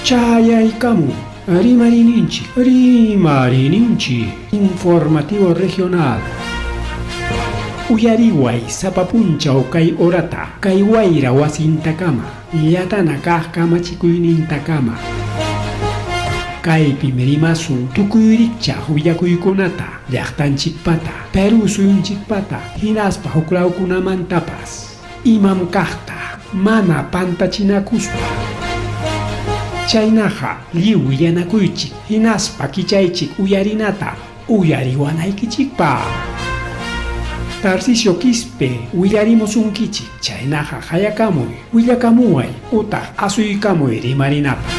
Chayaykamun Rimariyninchik, Rimariyninchik Informativo Regional. Uyariway sapa punchaw kay horata, kay wayra wasintakama, llatana kaq kamachikuynintakama. Kaypim rimasun tukuy rikchaq willakuykunata, llaqtanchikpata, Perú suyunchikpata, hinaspa huklawkunamantapas. Imam kaqta mana pantachinakuspa. Chaynaqa lliw willanakuychik hinaspa kichaychik uyarinata uyariwanaykichikpaq. Tarcisio Quispe willarimusunkichik, chaynaqa qayakamuy, willakamuway utaq asuykamuy rimarinapaq.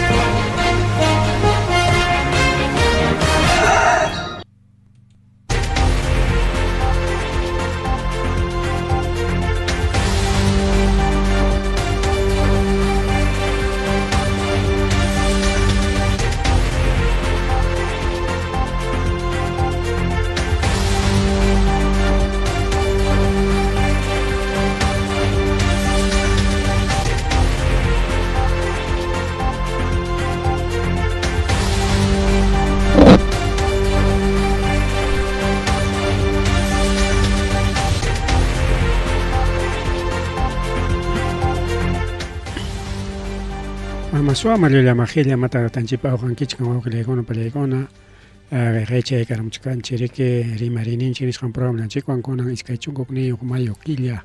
Mama suama llulla majilla mataratanchipa awqankichkan wawqillaykuna pallaykuna qaychay karamuchkanchik riki rimariyninchik nisqan programanchikwan kunan 21 mayo killa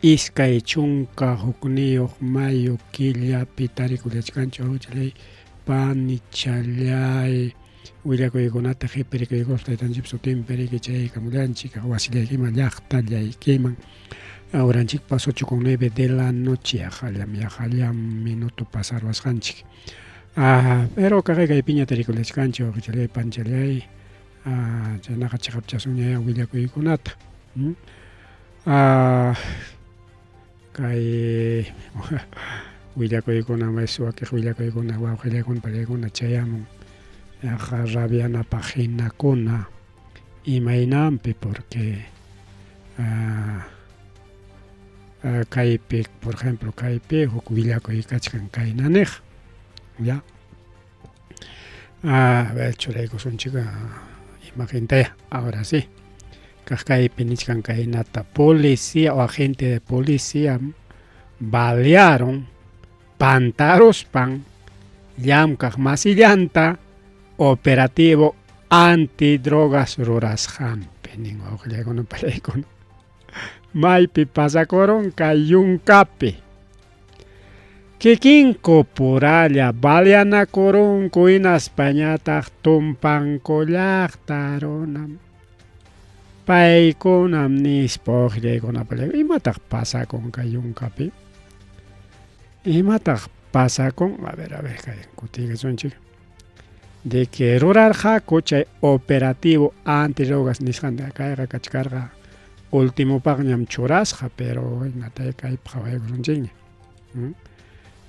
21 mayo killapi tarikullachkanchik wawqichalay Panichalláy, willakuykunata qipirikuykuspa Taytanchikpa sutinpi riki chayaykamullanchik wasillaykiman, llaqtallaykiman. Horanchikpas ocho con nueve de la noche yaqallam, yaqallam minuto pasarwasqanchik. Ah, pero kaqay kaypiña tarikullachkanchik wawqichalláy, panichalláy. Ah, chaynaqa chiqapchasunñayá willakuykunata. Hmm? Ah, Kay willakuykuna mas wakiq willakuykuna wawqillaykuna pallaykuna chayamun yaqa rabianapaq hinakuna imaynanpi porque kaypi por ejemplo kaypi huk willakuy kachkan kayna niq ya a ver churaykusunchik imagintaya ahora sí Kaq kaypi nichkan kaynata, policía o agente de policía balearon pantaruspan llamkaq masillanta operativo antidrogas rurasqanpi nin wawqillaykuna palaykuna. Maypi pasakurun kay yunkapi. Kikinku puralla baleanakurunku hinaspañataq tumpanku llaqta runam. Paykunam nispa uqllaykunapa imataq pasakun kay yunkapi? Imataq pasakun? A ver, a ver, kay kutiykasunchik. De que rurarqaku chay operativo antidrogas nisqanta kayqa kachkarqa ultimopaqñam churasqa, pero imatay kaypi qhawaykusunchikña.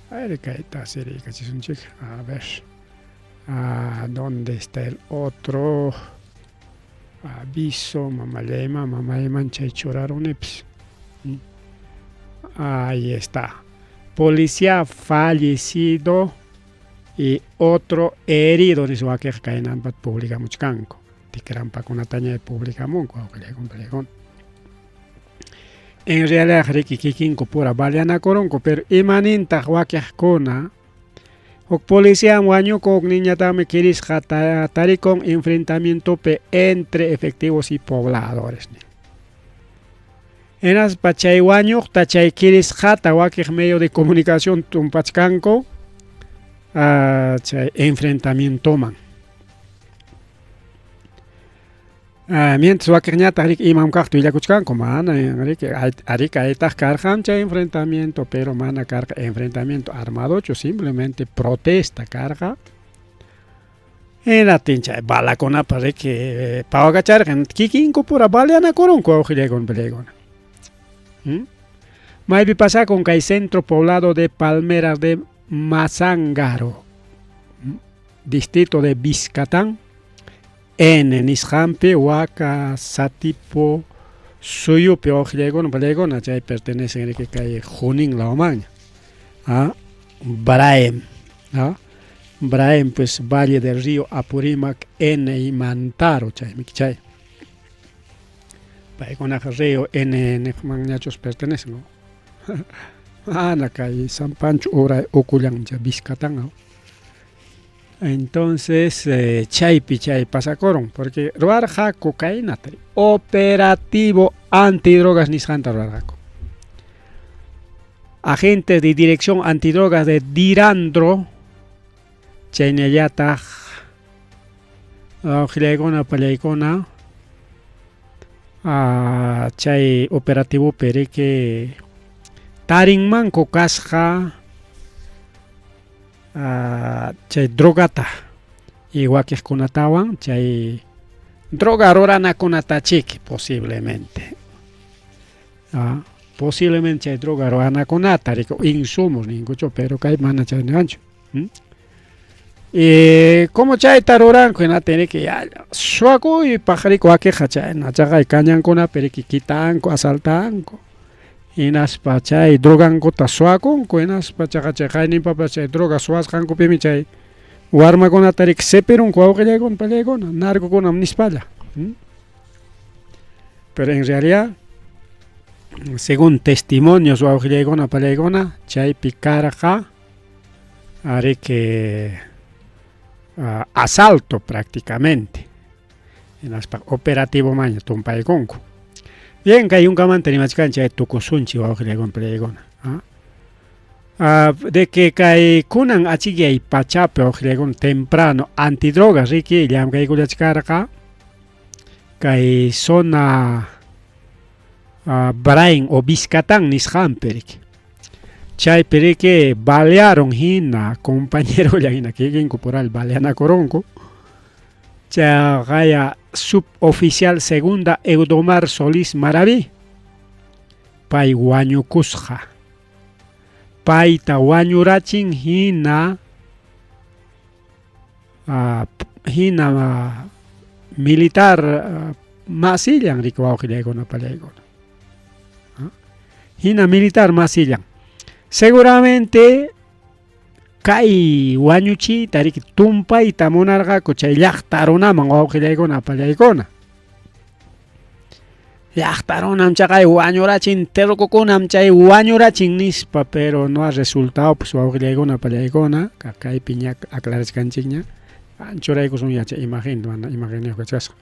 A ver, kayta siriykachisunchik. A ver. Ah, ¿dónde está el otro? Aviso, mamallayman, mamayman chay churarunipis. Ahí está. Policía fallecido y otro herido, nispa wakiq kaynanpa publicamuchkanku. Tikrampakunataña publicamunku, awqallaykun, En realidad riki kikinku pura baleanakurunku, pero imanintaq wakiqkuna Huk policiam wañukun, huk niñataqmi kirisqa tarikun enfrentamientopi entre efectivos y pobladores. Hinaspa chay wañuqta, chay kirisqata wakiq medio de comunicación tumpachkanku chay enfrentamientoman. Ah, mientras wakiqñataq riki imam kaqta willakuchkanku, mana riki arí kaytaq karqan chay enfrentamiento, pero mana karqa enfrentamiento armadochu, simplemente protesta karqa. Hinaptin chay balakunapa riki pawakacharqan, kikinku pura baleanakurunku wawqillaykuna palaykuna. ¿Mm? Maypi pasakun kay centro poblado de Palmeras de Mazangaro, distrito de Vizcatán, N nisqanpi waka satipo suyupi wawqillaykuna pallaykuna chay pertenecen riki kay Junín lawmanña. Ah, Braem. Ah, Braen pues Valle del Río Apurímac N y Mantaro chaymi chay. Paykunaqa Río N niqmanñachus pertenecen, ¿no? Mana kay San Pancho uray ukullan chay Vizcatán. Entonces chaypi chay pasakurun porque ruwarqaku kaynata operativo antidrogas nisqanta ruwarqaku. Agentes de dirección antidrogas de Dirandro chaynallataq wawqillaykuna pallaykuna chay operativopi riki tarinmanku kasqa chay drogata y wakiqkunatawan chay droga ruranakunatachiki posiblemente. Posiblemente chay droga ruranakunata riki insumos ninkuchu pero kay mana chay niwanchu. Y como chayta ruranku hinaptin riki suwakuypaq riki wakiqa chayna chaqay kañankunapi riki kitanku asaltanku hinaspa chay drogankuta suwakunku hinaspa chaqa chay qayninpapas chay droga suwasqankupimi chay warmakunata riki sipirunku wawqillaykuna pallaykuna narcokunam nispalla. Pero en realidad según testimonios wawqillaykuna pallaykuna chaypi karqa ariki asalto prácticamente hinaspa operativomanña tumpaykunku. Bien, kay yunkamanta rimachkanchik chay tukusunchik wawqillaykuna pallaykuna. De que kay kunan achikyay pachapi wawqillaykuna temprano antidrogas riki llamkaykullachkarqa kay zona Brain o Vizcatán nisqanpi riki. Chaypi riki balearon hina compañerolla hina kikinku por baleanakurunku. Chaqaya suboficial segunda Eudomar Solís Maraví pay wañukusqa. Payta wañurachin hina hina militar masillan riki wawqillaykuna pallaykuna. Hina militar masillan. Seguramente kay wañuchiyta riki tumpayta munarqaku chay llaqta runaman wawqillaykuna pallaykuna. Llaqta runam chaqay wañurachin terrukukunam chay wañurachin nispa pero no ha resultado pues wawqillaykuna pallaykuna kaypi ña aclarachkanchikña churaykusun chay imagen mana imagenniyuq kachkasqa.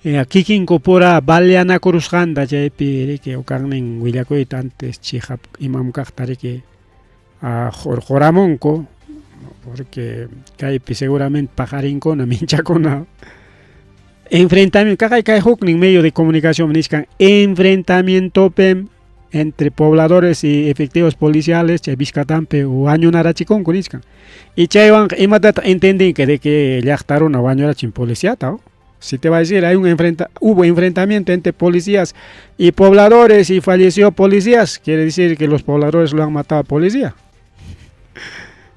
Kikinku pura baleanakurusqanta chaypi riki ukannin willakuyta antes chiqap imam kaqta riki hurquramunku porque kaypi seguramente paqarinkuna minchakuna enfrentamiento kaqay kay huknin medio de comunicación nichkan enfrentamientopim entre pobladores y efectivos policiales chay Vizcatampi wañunarachikunku nichkan y chaywanqa imatataq entendinki de que llaqta runa wañurachin policiata. Si te va a decir, hay un hubo enfrentamiento entre policías y pobladores y falleció policías, quiere decir que los pobladores lo han matado a policía.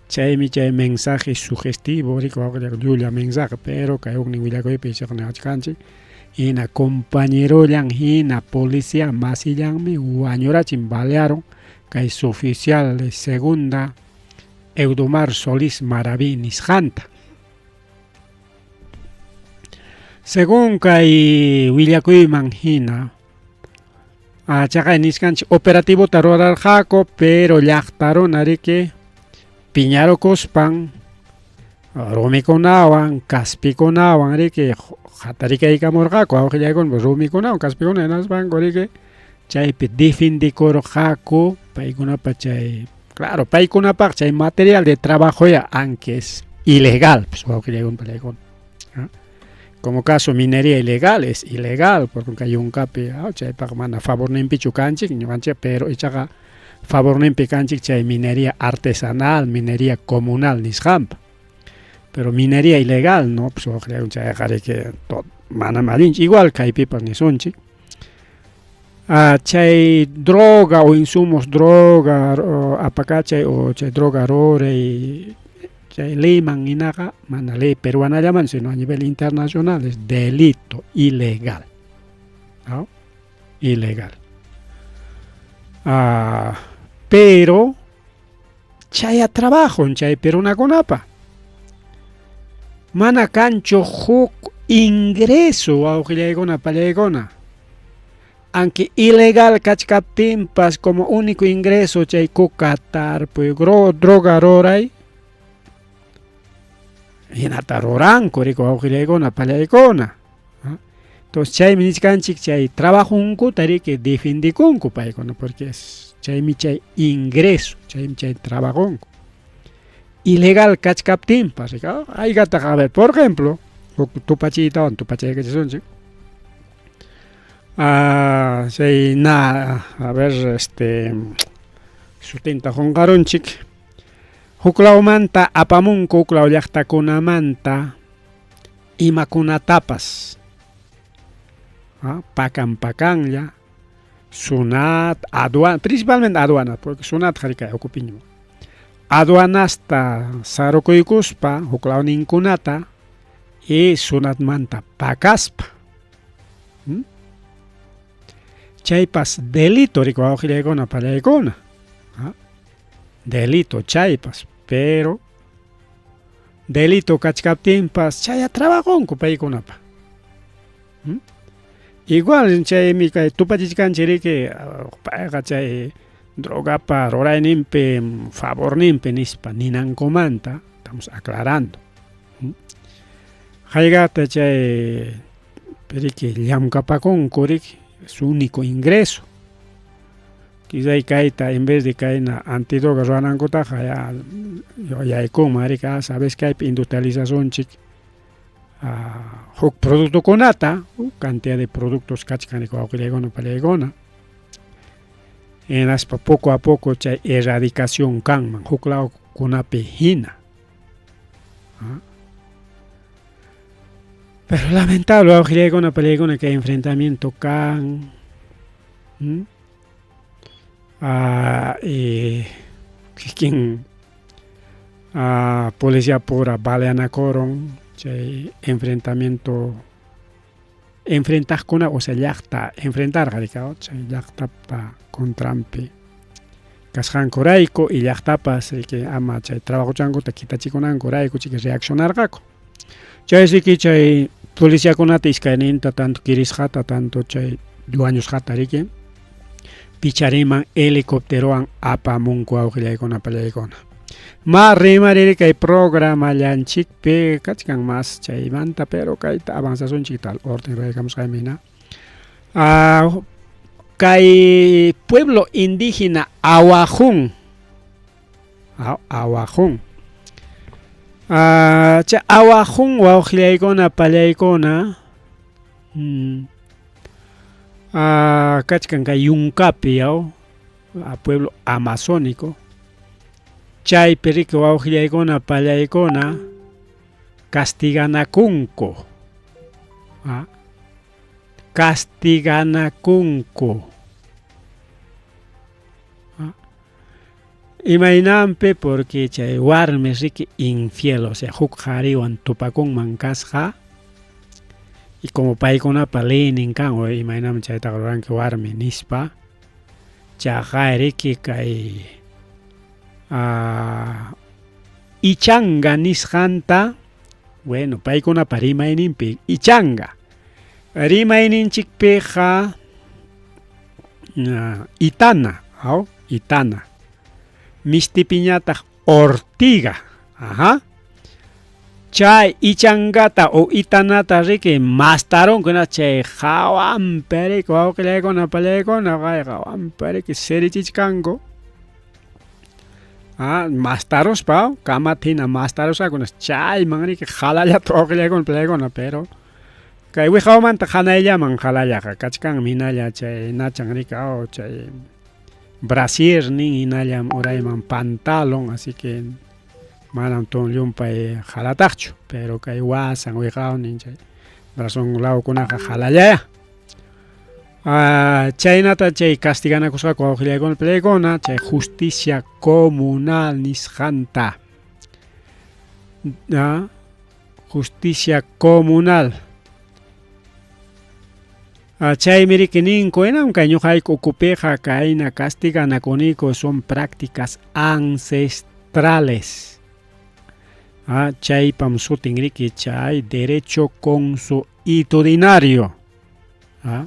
Chaymi chay mensaje sugestivo, llulla mensaje, pero kay huknin willakuypi chiqniwachkanchik hina compañerollan hina policía masillanmi wañurachin balearon kay suboficial de segunda Eudomar Solís Maraví nisqanta. Según kay willakuyman hina chaqay nisqanchik operativota rurarqaku pero llaqta runa riki piñarukuspan rumikunawan kaspikunawan riki hatarikaykamurqaku wawqillaykuna rumikunawan kaspikunawan hinaspanku riki chaypi defendikurqaku paykunapa chay claro paykunapaq chay material de trabajo ya aunque es ilegal pues wawqillaykuna pallaykuna. Como caso minería ilegal es ilegal porque kay yunkapi chaypaq mana favorninpichu kanchik ñuqanchik pero ichaqa favorninpi kanchik chay minería artesanal, minería comunal nisqanpa. Pero minería ilegal no pues chayqa riki manam allinchu igual kaypipas nisunchik. Chay droga o insumos droga apakachay o chay droga ruray chay leyman hinaqa mana ley peruanallaman sino a nivel internacional es delito ilegal. ¿No? Ilegal. Pero Chaya trabajon chaypi runakunapa. Mana kanchu huk ingreso wawqillaykuna pallaykuna. Aunque ilegal kachkaptinpas como único ingreso chay coca tarpuy, droga ruray, hinata ruranku riki wawqillaykuna pallaykuna. Entonces chaymi nichkanchik chay trabajunkuta riki defendikunku paykuna porque es chaymi chay ingreso, chaymi chay trabajonku. Ilegal kachkaptinpas, haykataq a ver, por ejemplo, huk tupachiytawan tupachaykachisunchik. Ah, chay na, a ver, este sutinta qunqarunchik. Huklawmanta apamunku huklaw llaqtakunamanta imakunatapas. Ah, pakan pakanlla, SUNAT, aduana, principalmente aduana, porque SUNAT kay ukupiño. Aduanasta sarukuykuspa huklawninkunata y SUNATmanta pakaspa. Chaypas delito riki wawqillaykuna pallaykuna. Delito chaypas, pero delito kachkaptinpas chaya trabajonku paykunapa. Igual chaymi kay tupachichkanchik riki payqa chay drogapa rurayninpi favorninpi nispa ninankumanta estamos aclarando. Haykata chay riki llamkapakunku riki su único ingreso. Quizá kayta en vez de kayna antidroga ruwanankutaqa ya yaykunman riki ah sabes kaypi industrializasunchik huk productokunata, huk cantidad de productos kachkan riki wawqillaykuna pallaykuna. Hinaspa poco a poco chay erradicación kanman huk lawkunapi hina. Pero lamentable wawqillaykuna pallaykuna kay enfrentamiento kan. Y kikin policía pura baleanakurun chay enfrentamiento enfrentaqkuna o sea llaqta enfrentarqa riki chay llaqtapa contranpi kasqankurayku y llaqtapas riki ama chay trabajuchankuta kitachikunankurayku chiki reaccionarqaku. Chay riki chay policiakunata iskayninta tanto kirisqata tanto chay wañusqata riki pichariman helicópterowan apamunku wawqillaykuna pallaykuna. Ma rimariri kay programallanchikpi kachkan mas chaymanta pero kayta avanzasunchik tal orden ruraykamusqaymi hina. Kay pueblo indígena Awajún, Awajún. Chay Awajún wawqillaykuna pallaykuna kachkan kay yunkapi yaw, pueblo amazónico. Chaypi riki wawqillaykuna pallaykuna castiganakunku. Castiganakunku. Imaynanpi porque chay warmi riki infiel, o sea, huk qhariwan tupakunman kasqa y como paykunapa leynin kan o imaynami chaytaqa ruranki warmi nispa chaqay riki kay ichanga nisqanta, bueno, paykunapa rimayninpi ichanga. Rimayninchikpiqa itana, aw, itana. Mistipiñataq ortiga, ajá. Chay ichangata o itanata riki mastarunku chay hawanpi riki wawqillaykuna pallaykuna kay hawanpi riki sirichichkanku. Mastaruspa kamata hina mastarusqaku chayman riki qalallata wawqillaykuna pallaykuna pero kay wiqawmanta hanayllaman qalallaqa kachkanmi hinalla chay nachan riki aw chay brasier nin hinallam urayman pantalon así que manam llumpay qalataqchu pero kay wasan wiqawnin chay brazon lawkunaqa qalallaya. Chaynata chay castiganakusqaku wawqillaykuna pallaykuna chay justicia comunal nisqanta. Justicia comunal. Chaymi riki ninku hinam kay ñuqayku ukupiqa kayna castiganakuniku son prácticas ancestrales. ancestrales. Ah, chaypam sutin riki chay derecho consuetudinario. Ah,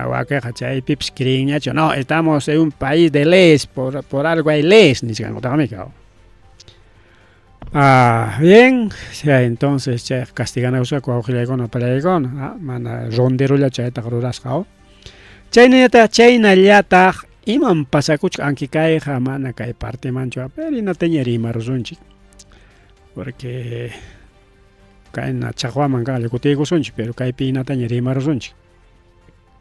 wakiqa chaypipas creenñachu. No, estamos en un país de leyes, por algo hay leyes, nichkankutaqmi. Ah, bien, entonces chay castiganakusqaku wawqillaykuna palaykuna, mana ronderolla chaytaqa rurasqa. Chaynallataq chaynallataq imam pasakuchkan anki kayqa mana kay partemanchu, pero hinataña rimarusunchik. Porque kayna chaqwaman kaqlla kutiykusunchik, pero kaypi hinataña rimarusunchik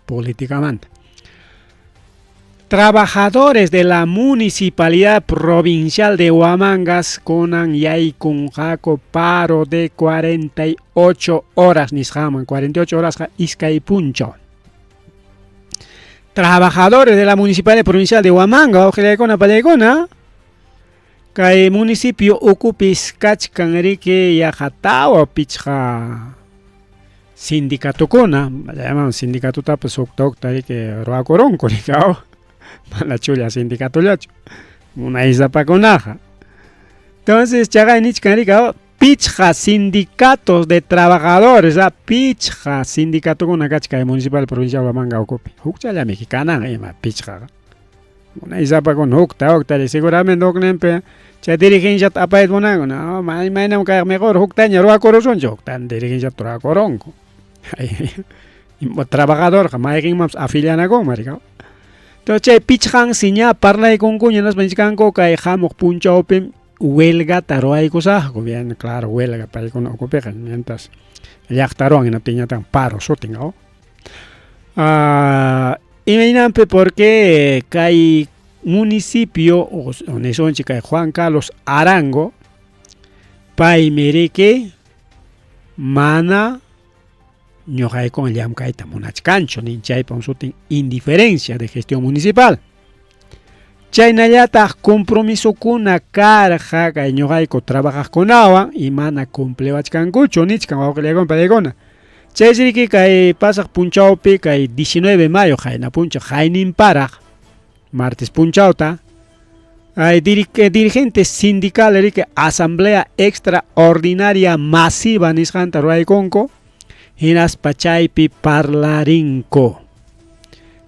políticamanta. Trabajadores de la Municipalidad Provincial de Huamangas kunan yaykunqaku paro de 48 horas nisqanman, 48 horas iskay punchaw. Trabajadores de la Municipalidad Provincial de Huamanga, wawqillaykuna pallaykuna, kay municipio ukupis kachkan riki yaqa tawa pichqa sindicatokuna, llaman sindicatotapas hukta hukta riki ruwakurunku riki, mana chulla sindicatollachu, munaysapakunaqa. Entonces chaqay nichkan riki, pichqa sindicatos de trabajadores, pichqa sindicatokuna kachkan kay Municipal Provincial Huamanga ukupi. Hukchallami kanan ima pichqaqa. Munaysapakuna hukta hukta seguramente hukninpi chay dirigenciata apayta munanku, no, imaynam kayqa mejor huktaña ruwakurusunchik, hukta dirigenciata ruwakurunku. Trabajadorqa mayqinmanpas afilianakunman riki. Entonces chay pichqansi ña parlaykunkuña hinaspa nichkanku kay hamuq punchawpim huelgata ruwaykusaqku, bien claro huelga paykuna ukupiqa mientras llaqta ruwan hinaptinñataq paro sutin. Imaynanpi porque kay municipio o nisunchik kay Juan Carlos Arango paymi riki mana ñuqaykuwan llamk'ayta munachkanchu nin, chaypam sutin indiferencia de gestión municipal. Chaynallataq compromisokuna karqa kay ñuqayku trabajaqkunawan y mana cumpliwachkankuchu nichkan wawqillaykuna pallaykuna. Chaysi riki kay pasaq punchawpi kay 19 de mayo qayna punchaw qayninparaq martes punchawta ay dirigentes sindicales riki asamblea extraordinaria masiva nisqanta ruwaykunku hinaspa chaypi parlarinku.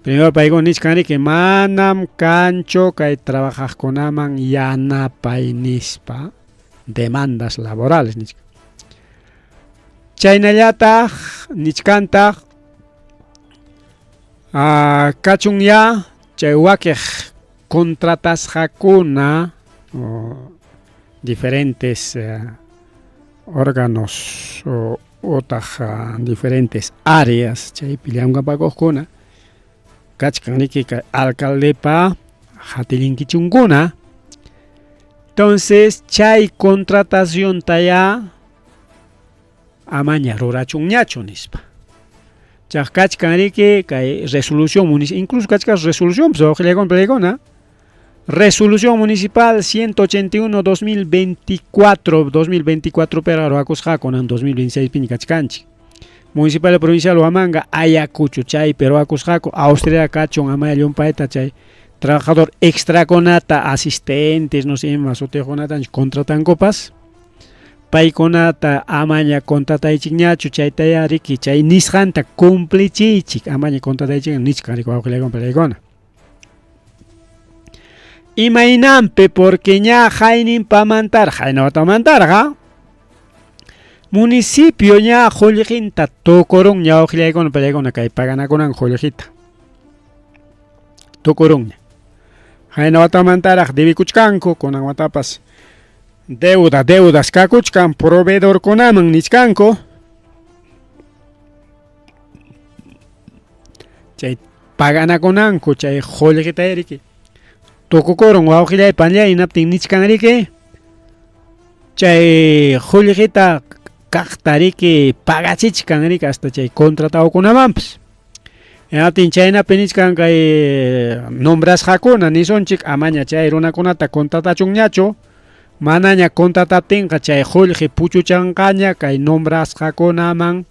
Primero paykuna nichkan riki manam kanchu kay trabajaqkunaman yanapay nispa demandas laborales nichkan. Chaynallataq nichkantaq kachunya chay wakiq contratasqakuna diferentes órganos utaq diferentes áreas chaypi llamkapakuqkuna kachkan riki kay alcaldepa hatillinkichunkuna. Entonces chay contratacionta amaña rurachunñachu nispa. Chaq kachkan riki kay resolución municipal, incluso kachkan resolución pues wawqillaykuna. Resolución municipal 181 2024, 2024 pero ruwakusqaku kunan 2026 piña kachkanchik. Municipal Provincial Huamanga, Ayacucho chaypi ruwakusqaku, Austria kachun amaya llumpayta chay trabajador extrakunata, asistentes, no sé ima sutiyuqkunata contratankupas. Paykunata amaña contrataychikñachu chaytaya riki chay nisqanta cumplichiychik amaña contrataychik nichkan riki wawqillaykuna pallaykuna. Imaynanpi porque ña hayninpamantarqa qayna watamantarqa municipio ña qullqinta tukurunña wawqillaykuna pallaykuna kay paganakunan qullqita tukurunña. Qayna watamantaraq debikuchkanku kunan watapas deuda deudas kakuchkan proveedorkunaman nichkanku chay paganakunanku chay qullqita riki tukukurun wawqillay panllay hinaptin nichkan riki chay qullqita kaqta riki pagachichkan riki hasta chay contratawkunamanpas. Hinaptin chaynapi nichkan kay nombrasqakuna nisunchik amaña chay runakunata contratachunñachu manaña contrataptinqa chay qullqi puchuchanqaña kay nombrasqakunaman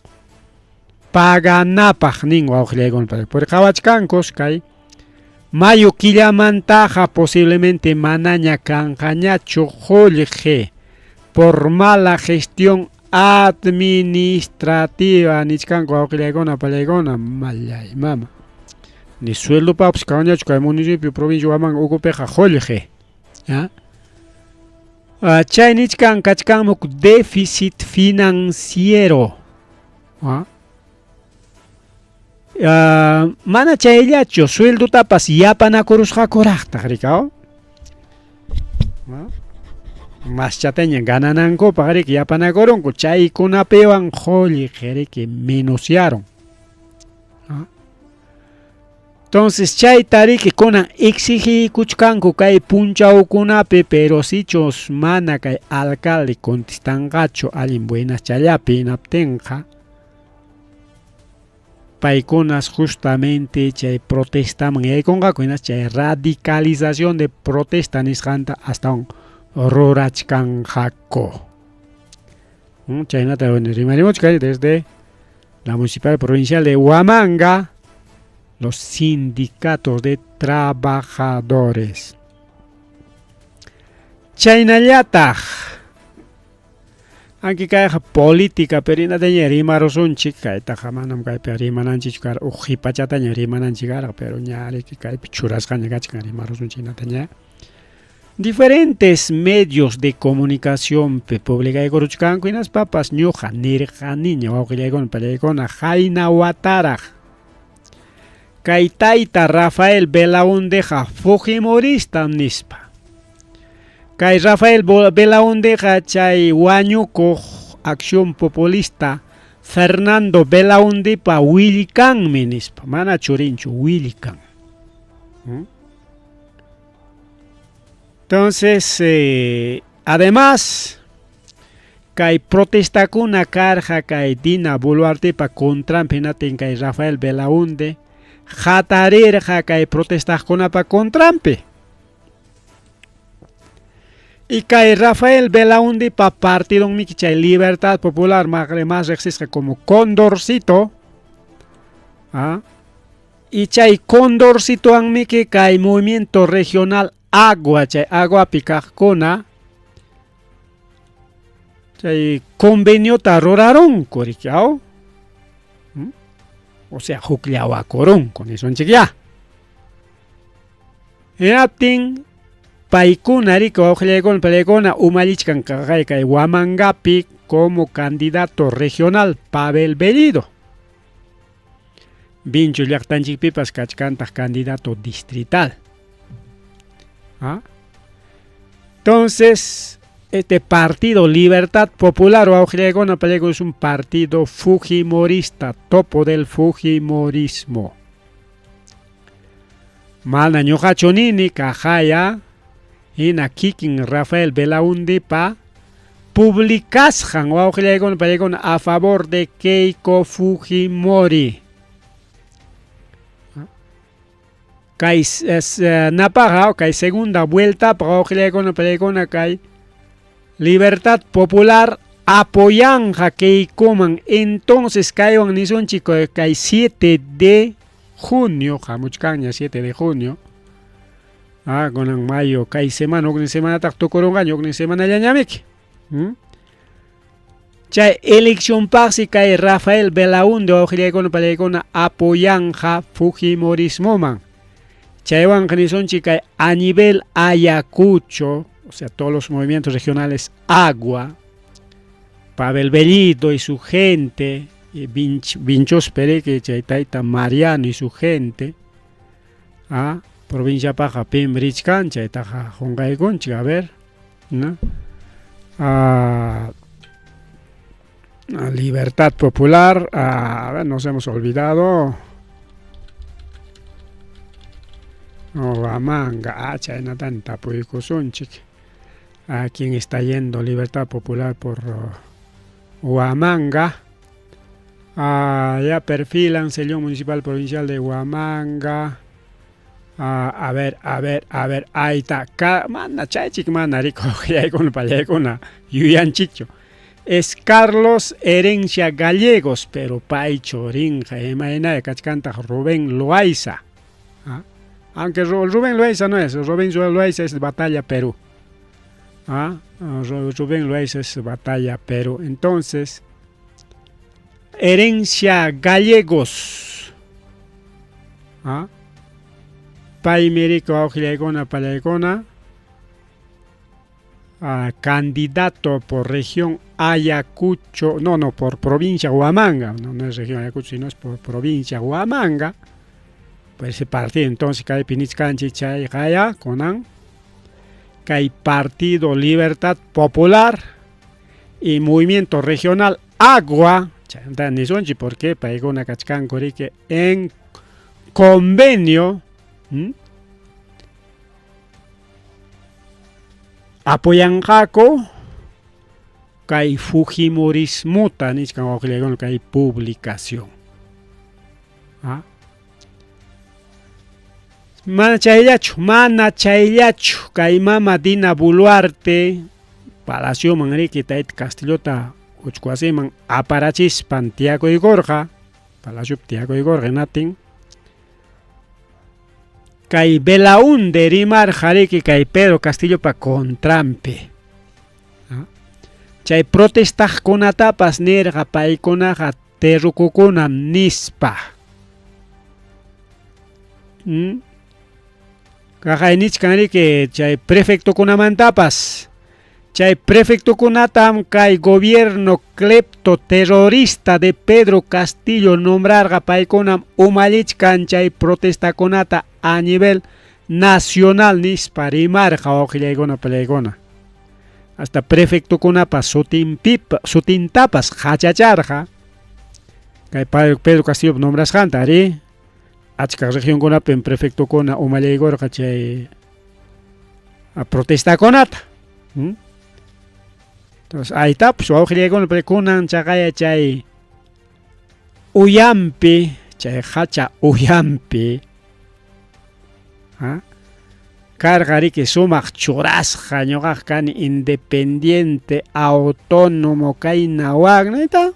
paganapaq nin wawqillaykuna porque qhawachkankus kay Mayo killamantaqa posiblemente manaña kanqañachu qullqi por mala gestión administrativa nichkanku wawqillaykuna pallaykuna mallay mama. Ni sueldopaqpas kanñachu kay municipio provincia Huamanga ukupiqa qullqi. ¿Ya? Chay nichkan kachkanmi huk déficit financiero. ¿Ah? Mana chayllachu sueldotapas yapanakurusqakuraqtaq rikaw. Maschataña gananankupaq riki yapanakurunku chaykunapiwan qullqi riki menosyaron. Entonces chayta riki kunan exigiykuchkanku kay punchawkunapi, pero sichus mana kay alcalde contestanqachu allin buenaschallapi hinaptinqa paykunas justamente chay protestaman yaykunqaku hinas chay radicalización de protesta nisqanta astawan rurachkanqaku. Chaynata rimarimuchkan desde la Municipal Provincial de Huamanga, los sindicatos de trabajadores. Chaynallataq anki kayqa política, pero hinataña rimarusunchik, kaytaqa manam kaypi rimananchikchu karqa, huk qhipachataña rimananchik karqa, pero ña riki kaypi churasqaña kachkan rimarusunchik hinataña. Diferentes medios de comunicacionpi publicaykuruchkanku hinaspapas ñuqa nirqaniña wawqillaykuna pallaykuna qayna wataraq kay tayta Rafael Belaundeqa Fujimoristam nispa. Kay Rafael Belaundeqa chay wañukuq Acción Populista Fernando Belaundepa willkanmi nispa, mana churinchu, willkan. Entonces, además, kay protestakuna karqa kay Dina Boluartepa contranpi hinatin kay Rafael Belaunde hatarirqa kay protestaqkunapa contranpi. Y kay Rafael Belaundepa partidonmiki chay Libertad Popular más riqsisqa como Condorcito, ¿ah? Y chay Condorcitowanmiki kay movimiento regional Agua, chay aguapi kaqkuna chay conveniota rurarunku riki, aw? O sea, hukllawakurunku nisunchik ya. Hinaptin paykuna riki wawqillaykuna pallaykuna umallichkan kaqay kay Huamangapi como candidato regional Pavel Bellido. Vincho llaqtanchikpipas kachkantaq candidato distrital. ¿Ah? Entonces, este partido Libertad Popular wawqillaykuna pallaykuna es un partido fujimorista, topo del fujimorismo. Mana ñuqachu nini kaqaya hina kikin Rafael Belaundepa publicasqan wawqillaykuna pallaykuna a favor de Keiko Fujimori. Kay napaqa kay segunda vuelta wawqillaykuna pallaykuna kay Libertad Popular apoyanja Keikoman. Entonces kaywan nisunchik kay 7 de junio, hamuchkanña 7 de junio. Ah, kunan mayo kay semana, huknin semanataq tukurunqaña, huknin semanallañamiki. Chay eleccionpaqsi kay Rafael Belaunde wawqillaykuna pallaykuna apoyanja Fujimorismoman. Chaywanqa nisunchik kay a nivel Ayacucho, o sea, todos los movimientos regionales Agua, Pavel Bellido y su gente, y Vinchos Pereque, chay tayta Mariano y su gente, ah, provincia paja pim richkan, chaytaqa qunqaykunchik, a ver, ¿no? Ah, Libertad Popular, a ver, nos hemos olvidado. Huamanga, ah, chaynatan tapuykusunchik. A quién está yendo Libertad Popular por Huamanga. Ah, ya perfilan Sellón Municipal Provincial de Huamanga. Ah, a ver, a ver, a ver, ahí está. Mana chaychik mana rico, yaykuna pallaykuna yuyanchikchu. Es Carlos Herencia Gallegos, pero paychu rinqa imaynaya kachkantaq Rubén Loaiza. ¿Ah? Aunque Rubén Loaiza no es, Rubén Loaiza es Batalla Perú. ¿Ah? Rubén Loaiza es Batalla Perú. Entonces, Herencia Gallegos. ¿Ah? Paymi riki wawqillaykuna pallaykuna candidato por región Ayacucho, no, no, por provincia Huamanga, no, no es región Ayacucho, sino es por provincia Huamanga. Por ese partido, entonces, kaypi nichkanchik chay qaya kunan kay Partido Libertad Popular y Movimiento Regional Agua, chaymanta nisunchik porque paykuna kachkanku riki en convenio apoyanqaku kay Fujimorismota nichkan wawqillaykuna kay publicación. ¿Ah? Mana chayllachu, mana chayllachu, kay mama Dina Boluarte palacioman riki tayta Castillota uchku wasiman aparachispan tiyakuykurqa, palaciopi tiyakuykurqa hinatin kay Belaunde rimarqa riki kay Pedro Castillopa contranpi. Chay protestaqkunatapas nirqa paykunaqa terrukukunam nispa. Kaqay nichkan riki chay prefectokunamantapas. Chay prefectokunatam kay gobierno clepto terrorista de Pedro Castillo nombrarqa paykunam umallichkan chay protestakunata a nivel nacional nispa rimarqa wawqillaykuna pallaykuna. Hasta prefectokunapa sutinpipa sutintapas qachacharqa kay Pedro Castillopa nombrasqanta arí achka regionkunapim prefectokuna umallaykurqa chay protestakunata. Entonces ahí está wawqillaykuna kunan chaqaya chay uyampi chay hacha uyampi karqa riki sumaq churasqa ñuqaqa kani independiente autónomo kayna wakna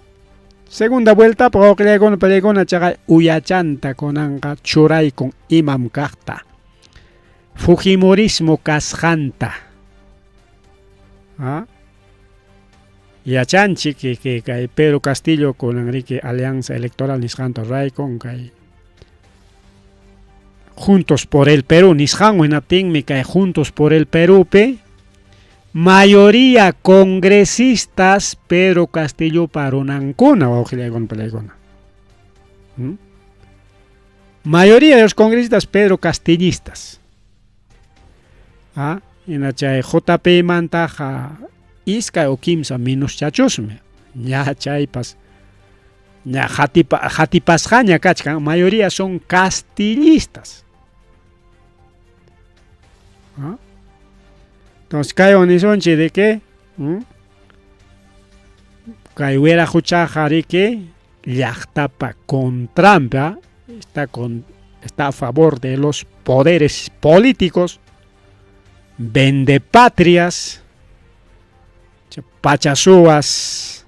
segunda vueltapaq wawqillaykuna pallaykuna chaqay uyachanta kunanqa churaykun imam kaqta Fujimorismo kasqanta. Yachanchik que kay Pedro Castillo kunan riki alianza electoral nisqanta ruraykun kay Juntos por el Perú nisqanwan hinaptinmi kay Juntos por el Perúpi mayoría congresistas Pedro Castillopa runankuna wawqillaykuna pallaykuna. Mayoría de los congresistas Pedro Castillistas. Hina chay JP mantaqa iskay o kimsa minuschachusmi ña chaypas ña qatipasqaña kachkan mayoría son castillistas. Entonces kaywan nisunchik de que kay wiraquchaqa riki llaqtapa contranpi está a favor de los poderes políticos, vendepatrias, pachasúas,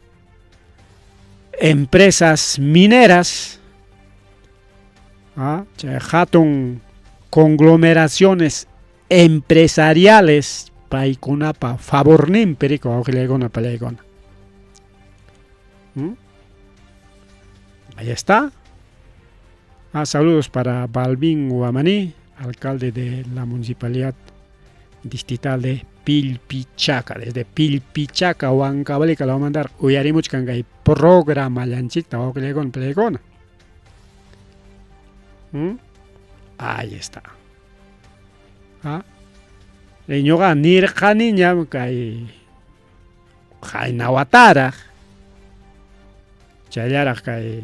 empresas mineras, chay hatun conglomeraciones empresariales paykunapa favorninpi riki wawqillaykuna pallaykuna. Ahí está. Saludos para Balvin Guamaní, alcalde de la municipalidad distrital de Pilpichaca. Desde Pilpichaca, Huancavelica, la va a mandar uyarimuchkan kay programa llanchikta wawqillaykuna pallaykuna. Ahí está. Ñuqa nirqaniñam kay qayna wataraq chayllaraq kay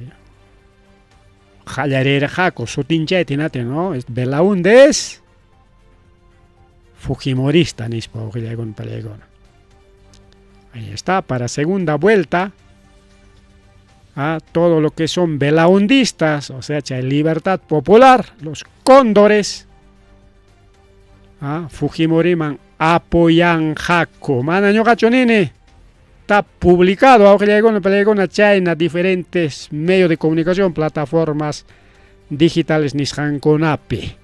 qallarirqaku sutinchayta hinaptin, ¿no? Belaunde es fujimorista nispa wawqillaykuna pallaykuna. Ahí está, para segunda vuelta todo lo que son belaundistas, o sea, chay Libertad Popular, los cóndores, Fujimoriman apoyanqaku. Mana ñuqachu nini, está publicado wawqillaykuna pallaykuna chayna diferentes medios de comunicación, plataformas digitales nisqankunapi.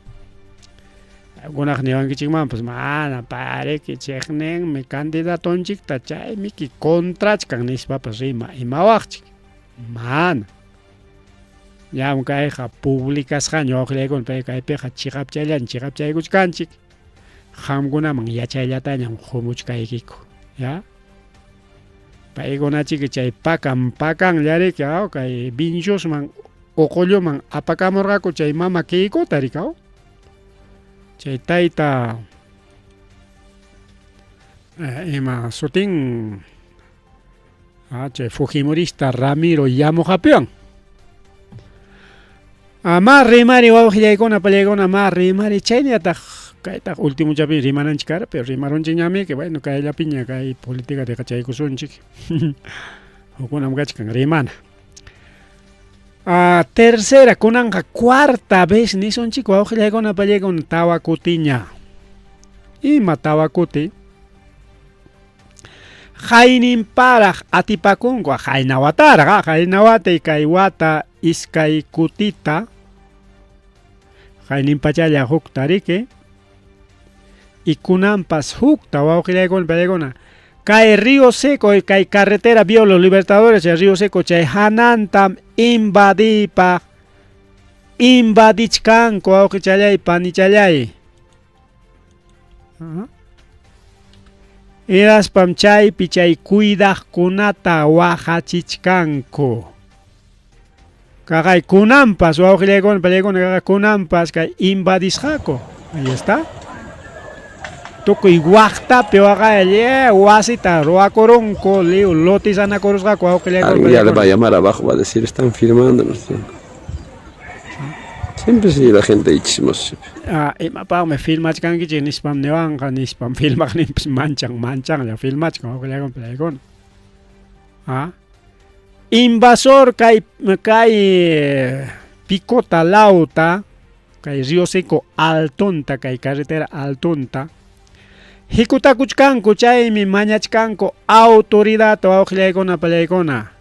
Kunaq niwankichikmanpas mana pariki chiqninmi candidatonchikta chaymiki contrachkan nispapas rima imawaqchik. Mana. Ñam kayqa publicasqaña wawqillaykuna pay kaypiqa chiqapchallaña chiqapchaykuchkanchik. Qamkunaman yachayllatañam qumuchkaykiku. Ya? Paykunachiki chay pakan pakanllariki aw kay Vinchusman Uqulluman apakamurqaku chay mama Keikota riki aw. Chay tayta ima sutin chay fujimorista Ramiro Yamuqapiwan. Ma rimari wawqillaykuna pallaykuna ma rimari chaynallataq kaytaq ultimochapi rimananchik kara pero rimarunchikñami que bueno kayllapiña kay política deqachaykusunchik hukkunam kachkan rimana. Tercera kunanqa cuarta vez nisunchik wawqillaykuna pallaykuna tawa kutiña. Ima tawa kuti? Qayninparaq atipakunku qayna wataraq qayna watay kay wata iskay kutita qayninpachalla hukta riki y kunanpas hukta wawqillaykuna pallaykuna kay Río Seco kay carretera Vio Los Libertadores chay Río Seco chay hanantam invadiypaq invadichkanku wawqichallay panichallay. Hinaspam chaypi chay cuidaqkunata waqachichkanku. Kaqay kunanpas wawqillaykuna pallaykuna kaqay kunanpas kay invadisqaku. Ahí está. Tukuy waqtapi waqay wasita ruwakurunku liw lotizanakurusqaku wawqillaykuna. Alguien ya le va a llamar abajo, va a decir, están firmando. No sé. Siempre sí la gente ahí chismosa. Ah, imapaqmi filmachkankichik nispam niwanqa nispam filmaqninpas manchan manchanlla filmachkan wawqillaykuna pallaykuna. Ah. Invasor kay kay Picota Lauta kay Río Seco altonta kay carretera altonta hikutakuchkanku chaymi mañachkanku autoridad wawqillaykuna pallaykuna.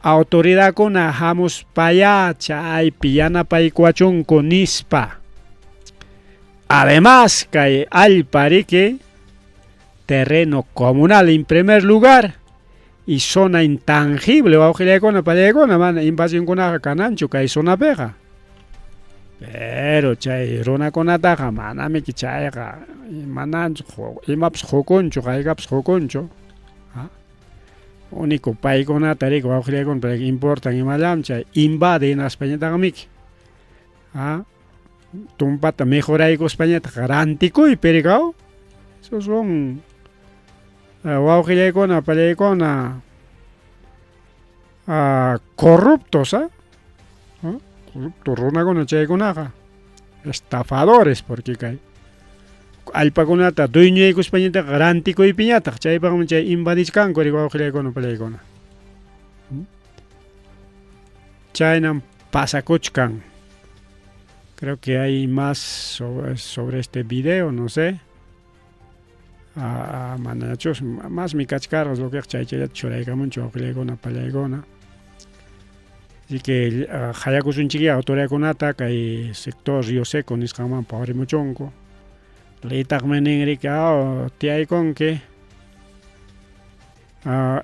Autoridadkuna hamuspayá chaypi yanapaykuwachunku nispa. Además kay allpa riki terreno comunal en primer lugar y zona intangible wawqillaykuna pallaykuna mana invasionkunaqa kananchu kay zonapiqa. Pero chay runakunataqa manamiki chayqa mananchu imapas qukunchu haykapas qukunchu. Único paykunata riki wawqillaykuna pero importan imallam chay invade hinaspañataqmiki. Tumpata mejoraykuspañataq rantikuypi rikaw. Esos son wawqillaykuna pallaykuna corruptos, ¿ah? Corruptos runakuna chaykunaqa. Estafadores porque kay allpakunata dueñoykuspañataq rantikuypiñataq chaypaqmi chay invadichkanku riki wawqillaykuna pallaykuna. Chaynam pasakuchkan. Creo que hay más sobre este video, no sé. Manachus masmi kachkarqa lo que chaychallata churaykamunchu wawqillaykuna pallaykuna. Así que qayakusunchikyá autoridadkunata kay sector Río Seco nisqanman pawarimuchunku. Leytaqmi nin riki tiyaykunki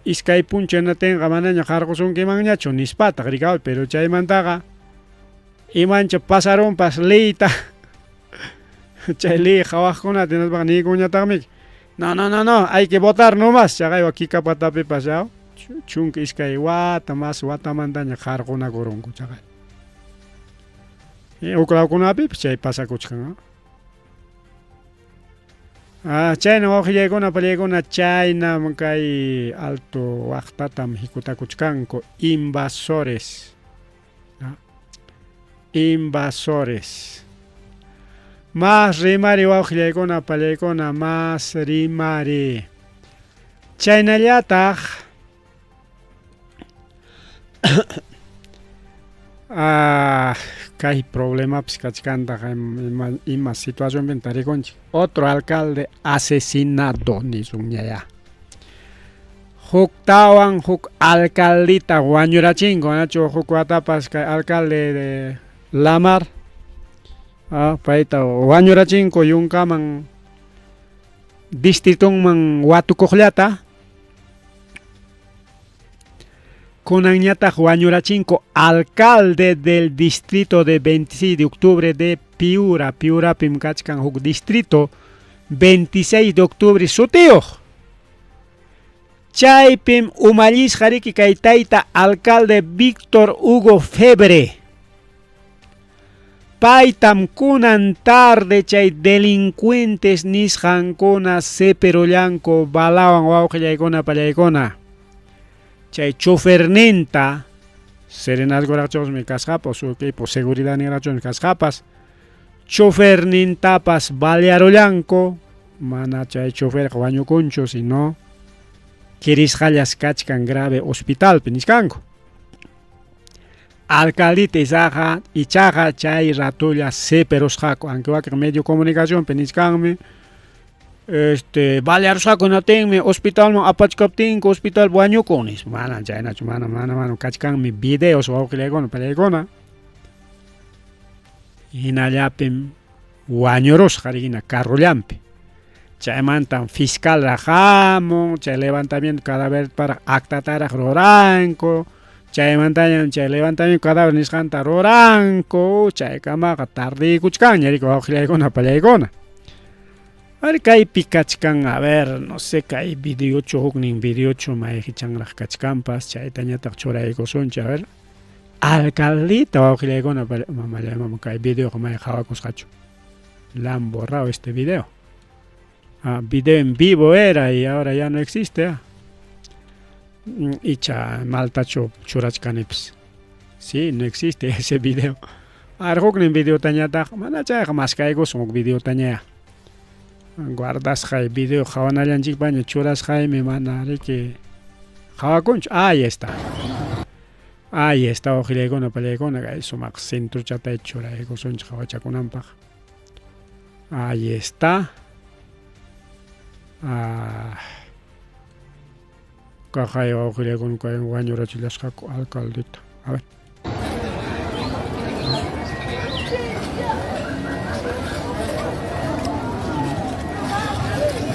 iskay punchaw hinatinqa manaña qarqusunkimanñachu nispataq riki pero chaymantaqa imancha pasarunpas leyta chay ley qhawaqkunata hinaspaqa niykunñataqmiki no no no no hay que votar nomás chaqaywan Kikapatapipas 12 wata mas watamantaña qarqunakurunku chaqay. Huk lawkunapipas chay pasakuchkan. Chayna wawqillaykuna pallaykuna chaynam kay alto waqtatam hikutakuchkanku invasores. Invasores. Más rimari wawqillaykuna pallaykuna más rimari. Chaynallataq kay problemapas kachkantaq ima situacionpin tarikunchik. Otro alcalde asesinado nisunñayá. Huktawan huk alcaldita wañurachinku, anachu huk watapas kay alcalde de Lamar. Ah, payta wañurachinku yunkaman distritonman watukuqllata. Kunanñataq wañurachinku alcalde del distrito de 26 de octubre de Piura. Piurapim kachkan huk distrito 26 de octubre sutiyuq. Chaypim umallisqa riki kay tayta alcalde Víctor Hugo Febre. Paytam kunan tarde chay delincuentes nisqankuna seperullanku balawan wawqillaykuna pallaykuna. Chay choferninta serenazgoraqchusmi kasqapas, su equipo seguridadninraqchusmi kasqapas, chofernintapas balearullanku, mana chay choferqa wañukunchu, sino kirisqallas kachkan grave hospitalpi nisqanku. Alcaldita ichaqa, ichaqa chay ratolla seperusqaku, aunque wakin medio comunicacionpi nichkanmi, este balearusqaku natinmi hospitalman apachkaptinku hospital wañukun nispa. Mana chaynachu, mana, mana, mana, kachkanmi videos wawqillaykuna, pallaykuna. Hinallapim wañurusqa hina carrollampi. Chaymantam fiscal hamun, chay levantamiento cadáver para actataraq ruranku. Chaymantañam chay levantamiento cadáver nisqanta ruranku, chaykamaqa tardiykuchkanña riki wawqillaykuna pallaykuna. A ver, kaypi kachkan, a ver, no sé, kay videochu huknin videochu mayqichanraq kachkanpas, chaytañataq churaykusunchik, a ver. Alcaldita wawqillaykuna, mamallay mama, kay videoqa may qhawakusqachu. La han borrado este video. Ah, video en vivo era y ahora ya no existe. Ah. Icha maltachu churachkanipis. Sí, no existe ese video. A ver, huknin videotañataq, mana chayqa maskaykusun huk videotañaya. Guardasqay video qhawanallanchikpaña churasqaymi mana riki qhawakunchu. Ahí está. Ahí está wawqillaykuna pallaykuna kay sumaq centrochatay churaykusunchik qhawachakunanpaq. Ahí está. Ah. Kaqay wawqillaykuna kay wañurachillasqaku alcaldita. A ver.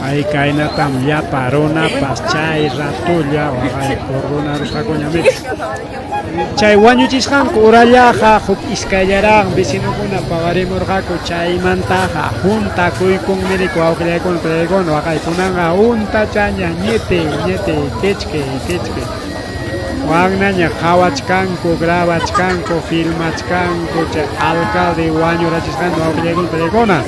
Ay kaynatam llapa runapas chay ratolla waqay rurarusqakuña Chay wañuchisqanku urallaqa huk iskayllaraq vecinokuna paqarimurqaku chaymantaqa juntakuykunmi riki wawqillaykuna pallaykuna waqay kunanqa untachaña ñiti ñiti kichki kichki waknaña qhawachkanku grabachkanku filmachkanku chay alcalde wañurachisqanta wawqillaykuna pallaykuna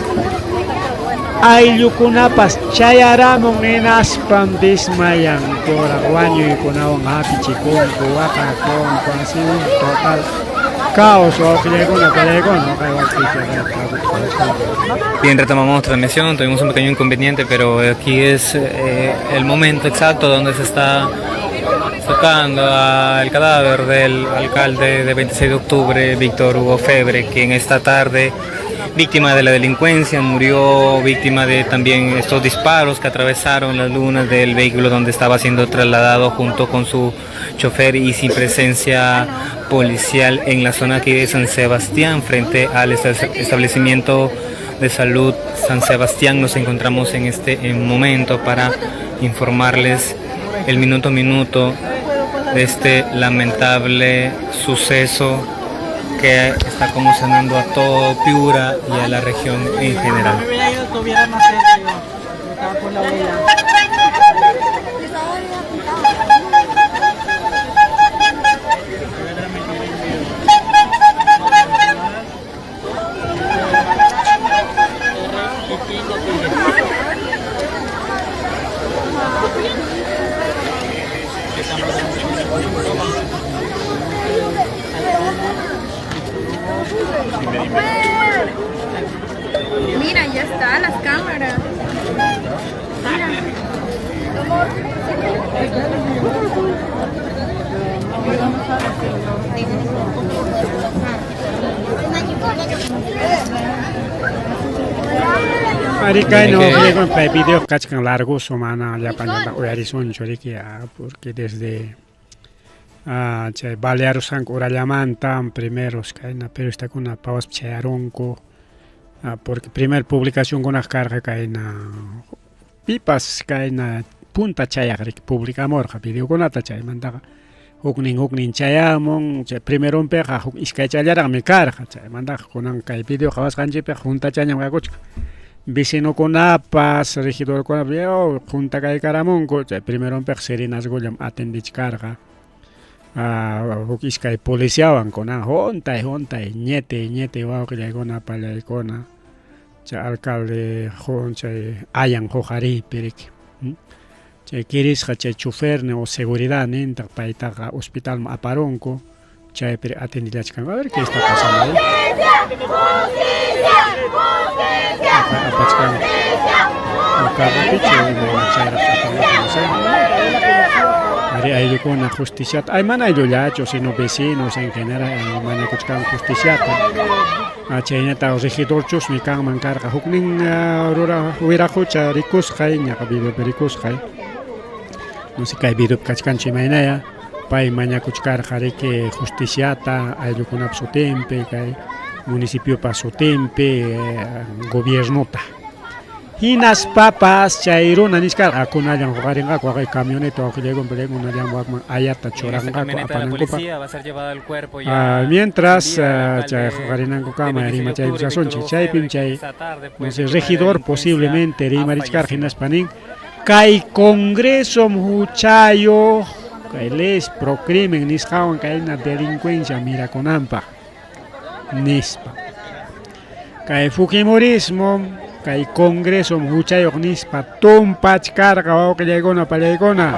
ayllukunapas chayaramun hinaspam desmayankuraq wañuykunawan hapichikunku waqakunku así un total caos wawqillaykuna pallaykuna. Bien, retomamos transmisión, tuvimos un pequeño inconveniente, pero aquí es el momento exacto donde se está sacando al cadáver del alcalde de 26 de octubre, Víctor Hugo Febre, quien esta tarde, víctima de la delincuencia, murió víctima de también estos disparos que atravesaron las lunas del vehículo donde estaba siendo trasladado junto con su chofer y sin presencia policial en la zona aquí de San Sebastián, frente al establecimiento de salud San Sebastián. Nos encontramos en este momento para informarles el minuto a minuto de este lamentable suceso que está conmocionando a todo Piura y a la región en general. Mira, ya está las cámaras. Mira. Ari kayno kay video kachkan largoso mana llapañata uyarisunchu riki, porque desde chay balearusqanku urallamanta primeros kayna periodistakuna pawaspa chayarunku. Porque primer publicacionkunaq karqa kayna pipas kayna punta chayaq riki publicamurqa videokunata chaymantaqa huknin huknin chayamun chay primeronpiqa huk iskaychallaraqmi karqa chaymantaqa kunan kay video qhawasqanchikpiqa juntachañam kakuchkan vecinokunapas regidorkunapas yaw junta kaykaramunku chay primeronpiqa serenazgollam atendichkarqa huk iskay policiawan kunan juntay juntay ñete ñete wawqillaykuna pallaykuna chay alcalde chay ayan huqariypi riki chay kirisqa chay chofernin o seguridad nintaq paytaqa hospitalman aparunku chaypi atendillachkanku a ver qué está pasando ahí apachkanku carropichu imayna chayraq apanqaku no sé ari ayllukuna justiciata ay mana ayllullachu sino vecinos en general mañakuchkanku justiciata chaynata regidorchusmi kanman karqa huknin rura wiraqucha rikusqay ñaqa videopi rikusqay no sé kay videopi kachkanchu imaynaya pay mañakuchkarqa riki justiciata ayllukunapa sutinpi kay municipiopa sutinpi gobiernota hinaspapas chay runa nichkarqa kunallan huqarinqaku waqay camioneta waqillaykunpa kunallan wakman ayata churanqaku apanankupaq mientras chay huqarinankukama rimachaykuchasunchik chaypim chay no sé regidor posiblemente rimarichkarqa hinaspa nin kay congresom huchayuq kay leyes pro crimen nisqawan kayna delincuencia mirakunanpaq nispa kay fujimorismo kay congresom huchayuq nispa tumpachkarqa wawqillaykuna pallaykuna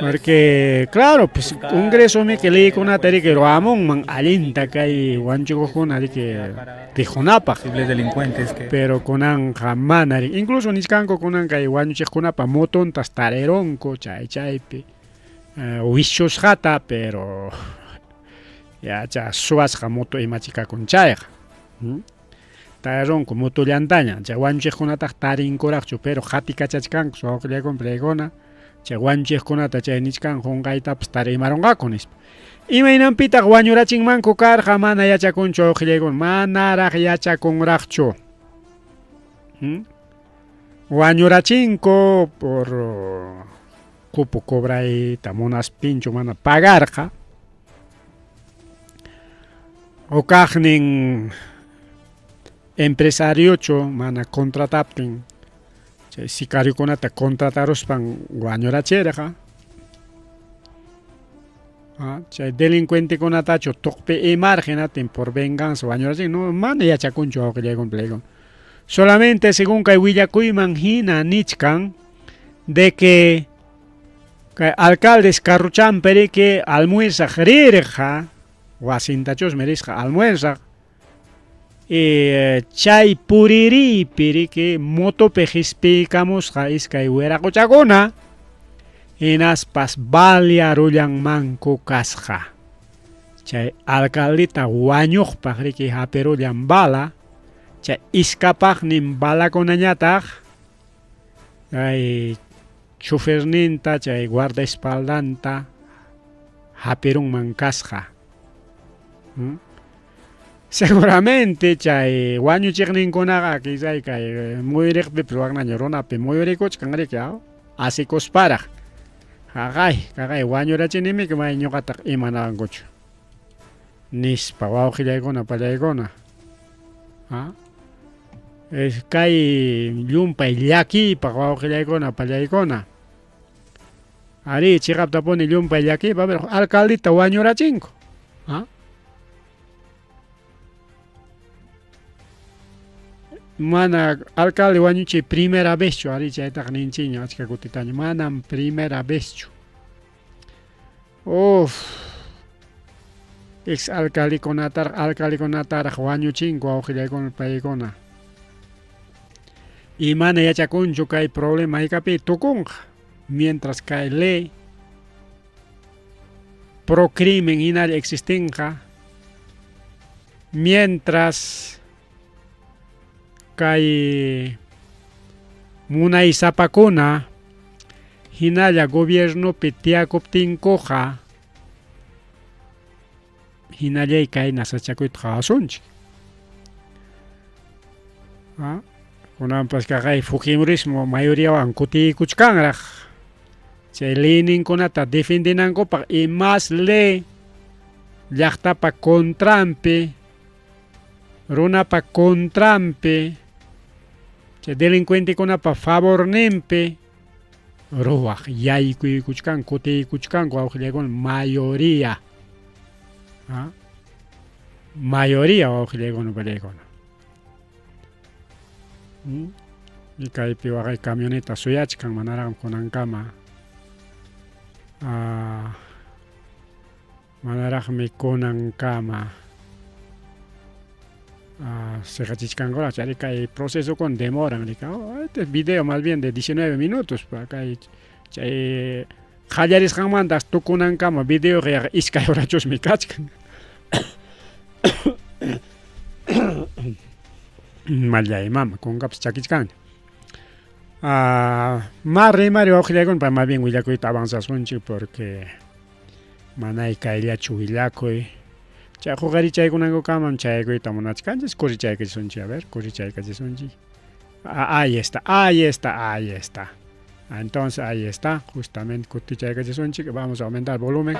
porque claro pues congresomi que leykunata riki ruwamunman allinta kay wanchikuqkuna riki tijunapaq delincuentes que pero kunanqa mana riki incluso nichkanku kunan kay wañuchiqkunapa motontas tarirunku chay chaypi wischusqata pero ya suwasqa moto imachikakun chayqa tarirunku motollantaña chay wañuchiqkunataq tarinkuraqchu pero qatikachachkanku wawqillaykuna pallaykuna chay wañuchiqkunata chay nichkan qunqaytapas tarimarunqaku nispa imaynanpitaq wañurachinmanku karqa mana yachakunchu wawqillaykuna manaraq yachakunraqchu wañurachinku por cupo cobrayta munaspinchu mana pagarqa hukaqnin empresariochu mana contrataptin chay sicariokunata contrataruspan wañurachirqa chay delincuentekunatachu tuqpi imarqa hinatin por venganza wañurachin no mana yachakunchu wawqillaykuna pallaykuna solamente según kay willakuyman hina nichkan de que kay alcaldes carruchanpi riki almuerzaq rirqa wasintachusmi risqa almuerzaq chay puririypi riki motopi qispiykamusqa iskay wiraquchakuna hinaspas balearullanmanku kasqa chay alcaldeta wañuqpaq riki hapirullan bala chay iskapaqnin balakunañataq kay choferninta chay guardaespaldanta hapirunman kasqa seguramente chay wañuchiqninkunaqa quizá kay muyuriqpipas waknaña runapi muyurikuchkan riki asikusparaq haqay kaqay wañurachinimiki may ñuqataq imanawankuchu nispa wawqillaykuna pallaykuna kay llumpay llakiypaq wawqillaykuna pallaykuna ari chiqaptapuni llumpay llakiypaq alcaldeta wañurachinku mana alcalde wañuchay primera vezchu ari chaytaqa ninchikña achka kutitaña manam primera vezchu uf ex alcaldekunataraq alcaldekunataraq wañuchinku wawqillaykuna paykuna y mana yachakunchu kay problema haykapi tukunqa mientras kay ley pro crimen hinalla existinqa mientras kay munaysapakuna hinalla gobiernopi tiyakuptinkuqa hinallay kay nasachakuyta qawasunchik. ¿Ah? Kunanpas kaqay fujimorismo mayoriawan kutiykuchkanraq. Chay leyninkunata defendinankupaq y más ley llaqtapa contranpi, runapa contranpi, chay delincuentekunapa favorninpi ruwaq yaykuykuchkanku, kutiykuchkanku wawqillaykuna mayoría. ¿Ah? Mayoría wawqillaykuna palaykuna. Y kaypi waqay camioneta suyachkan manaraqmi kunankama. Ah, manaraqmi kunankama ah, siqachichkankuraq chayri kay procesokuna demoran rika. Oh, este video más bien de 19 minutos pa kay chay qallarisqanmanta tukunankama videoqa yaqa iskay horachusmi kachkan. Mallay mama kunkapas chakichkanña. Ah, ma rimari wawqillaykuna pa más bien willakuyta avanzasunchik porque manay kayllachu willakuy. Chay huqarichaykunankukamam chayaykuyta munachkanchis, kurichaykachisunchik, a ver, kurichaykachisunchik. Ah, ahí está, ahí está, ahí está. Entonces ahí está, justamente kutichaykachisunchik, vamos a aumentar el volumen.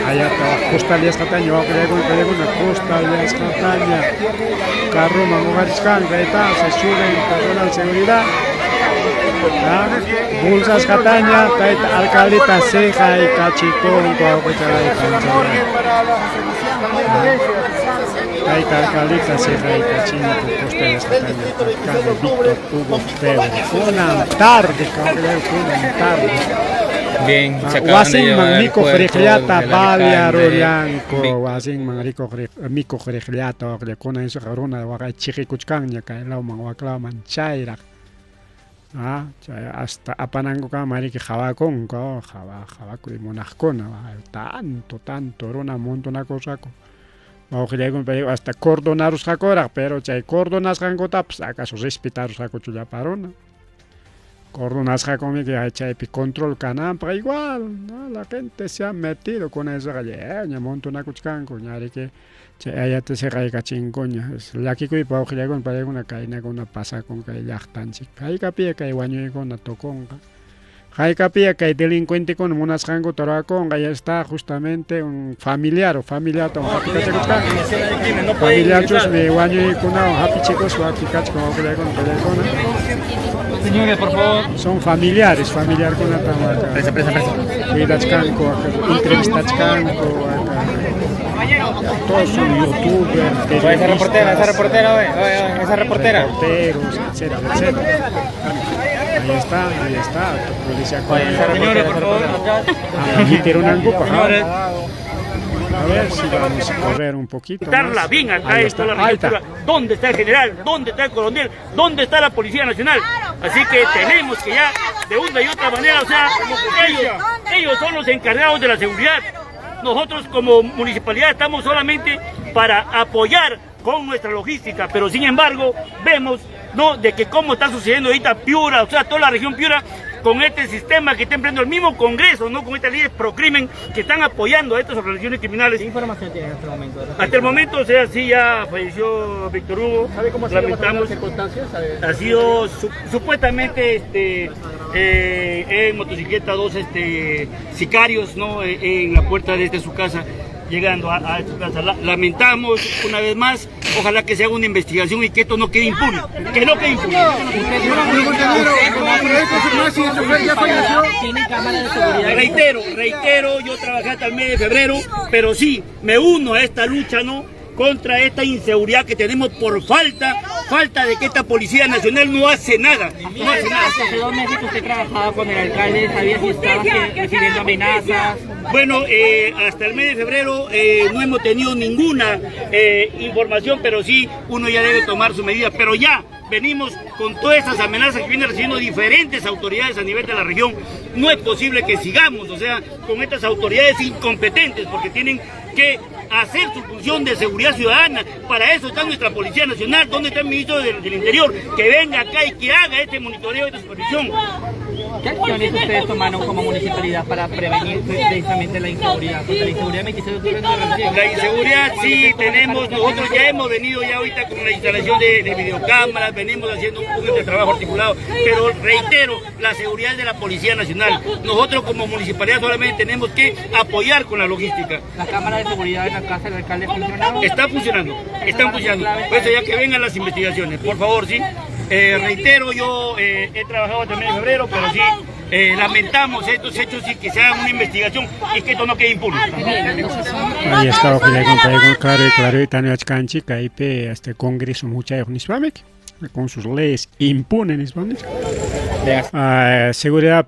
Allá costaliasqataña wawqillaykuna paykuna costaliasqataña carroman uqarichkanku, ahí está, se suben personal de seguridad. ¿Ah? Bolsasqataña tayta alcaldeta siqaykachikunku wawqichalay panchalay. Tayta alcaldeta siqaykachinku costaliasqataña alcalde Víctor Hugo Febre. Kunan tarde, wawqichalay, kunan tarde. Bien, se acaban de Wasinman llevar el mikuq cuerpo riqllata del alcalde baliarullanku, Vic- wasinman rikuq mikuq riqllata waqlla kunan isuqa runa waqay chiqikuchkanña kay lawman wak lawman chayraq. Ah, chay hasta apanankukama riki qhawakunku, qhawa qhawakuy munaqkuna, tanto tanto runa montonakusqaku. Wawqillaykuna pay hasta cordonarusqakuraq, pero chay cordonasqankutapas acaso respetarusqakuchu llapa runa. Cordonasqakunmi chaypi control kananpaq igual, ¿no? La gente se ha metido con eso, ña montonakuchkanku, ña riki chay ayata siqaykachinkuña. Llakikuypaq wawqillaykuna paykuna kaynakuna pasakun kay llaqtanchik. Haykapiya kay wañuykuna tukunqa. Haykapiya kay delincuentekuna munasqankuta ruwakunqa, ya está justamente un familiar o familiartawan hapikachakuchkanku. Familiarchusmi wañuykunawan hapichikuspa hapikachkan wawqillaykuna paykuna. Señores, por favor. Son familiares, familiarkunatam acá Presa, presa, presa. cuidachkanku, acá entrevistachkanku, acá. Todos son youtubers, Oye, esa reportera, esa periodistas, reportera, oye, oye, oye, esa reportera. reporteros, etcétera, etcétera. Ahí está, ahí está, policía Oye, esa Señores, reportera, por favor. Señores. A ver si vamos a correr un poquito Quitarla más. bien acá Ahí en está, toda la ahí región está. Piura. ¿Dónde está el general? ¿Dónde está el coronel? ¿Dónde está la Policía Nacional? Así que tenemos que ya, de una y otra manera, o sea, ellos son los encargados de la seguridad. Nosotros como municipalidad estamos solamente para apoyar con nuestra logística, pero sin embargo vemos, ¿no?, de que cómo está sucediendo ahorita Piura, o sea, toda la región Piura, con este sistema que está empleando el mismo Congreso, ¿no?, con estas leyes procrimen que están apoyando a estas organizaciones criminales. ¿Qué información tienen hasta el momento? Hasta el momento, o sea, sí ya falleció Víctor Hugo. ¿Sabe cómo ha sido más o menos Lamentamos. las circunstancias? ¿Sabe? Ha sido supuestamente en motocicleta dos sicarios, ¿no?, en la puerta de su casa, llegando a su casa. Lamentamos una vez más, ojalá que se haga una investigación y que esto no quede impune, que no quede impune. Reitero, reitero, yo trabajé hasta el mes de febrero, pero sí, me uno a esta lucha, ¿no?, contra esta inseguridad que tenemos por falta de que esta Policía Nacional no hace nada. No hace nada. Hace 2 meses que usted trabajaba con el alcalde, ¿sabía si estaba recibiendo amenazas? Bueno, hasta el mes de febrero no hemos tenido ninguna información, pero sí uno ya debe tomar su medida. Pero ya venimos con todas esas amenazas que vienen recibiendo diferentes autoridades a nivel de la región. No es posible que sigamos, o sea, con estas autoridades incompetentes, porque tienen que hacer su función de seguridad ciudadana. Para eso está nuestra Policía Nacional. ¿Dónde está el ministro del Interior? Que venga acá y que haga este monitoreo, esta supervisión. ¿Qué acciones ustedes tomaron como municipalidad para prevenir precisamente la inseguridad? Porque la inseguridad 26 de octubre no es La inseguridad sí tenemos, nosotros ya hemos venido ya ahorita con la instalación de videocámaras, venimos haciendo un poco de trabajo articulado, pero reitero, la seguridad es de la Policía Nacional. Nosotros como municipalidad solamente tenemos que apoyar con la logística. ¿La cámara de seguridad en la casa del alcalde funcionaba? Está funcionando, están funcionando. Por eso ya que vengan las investigaciones, por favor, sí. Reitero, yo he trabajado también en febrero, pero sí, lamentamos estos hechos y que se haga una investigación y que esto no quede impune. Ahí está, ojalá, claro, claro, y tan achkanchik, ahí este Congreso muchayuq nispamik, con sus leyes impunen nispamik. Seguridad,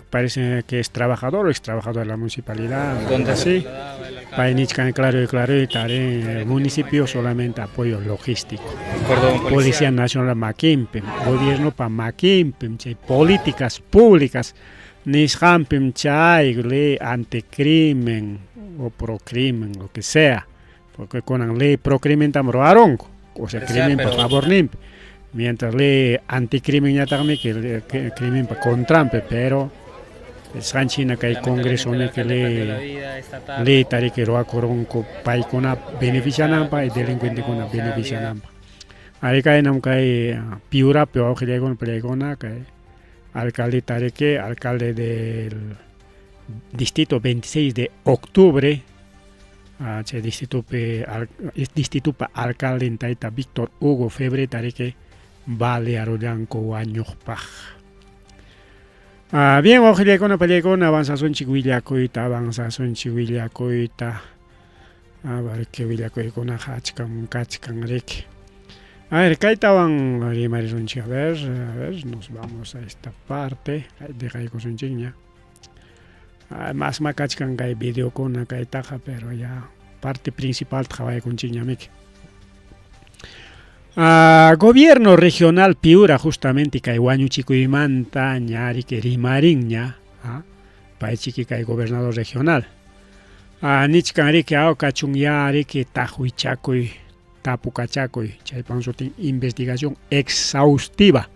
parece que es trabajador o ex trabajador de la municipalidad. ¿Dónde Sí. Pay nichkan claro y claro y el municipio solamente apoyo logístico. Cordón policial. Policía Nacional makinpim, gobierno pa makinpim, chay políticas públicas nisqanpim chay ley anticrimen o procrimen, lo que sea, porque con ley procrimen tam ruwaronku, o sea, Policial, crimen pa pero favorninpi. Mientras ley anticrimen ñataqmi que, que crimen pa contranpi, pero sanchina kay Congreso Lamentablemente, que el alcalde perdió la ley vida esta tarde. ley tariki ruwakurunku paykuna beneficiananpaq y delincuentekuna No se había beneficiananpaq. Ari kaynam kay Piurapi wawqillaykuna parillaykuna kay alcalde tariki, alcalde del distrito 26 de octubre, chay distritopi distritopa alcalde tayta Víctor Hugo Febre tariki balearullanku wañuqpaq. Bien, wawqillaykuna parillaykuna avanzasunchik willakuyta, avanzasunchik willakuyta. A ver qué willakuykunaqa achkam kachkan riki. A ver, kaytawan rimarisunchik, a ver, nos vamos a esta parte, dejaykusunchikña. Más ma kachkan kay videokuna kaytaqa, pero ya parte principal qhawaykunchikñamiki. Gobierno regional Piura justamente kay wañuchikuymanta ña riki rimarinña, paychiki kay gobernador regional. Nichkan riki aw kachun ya riki taqwichakuy, tapukachakuy, chaypan sutin investigación exhaustiva.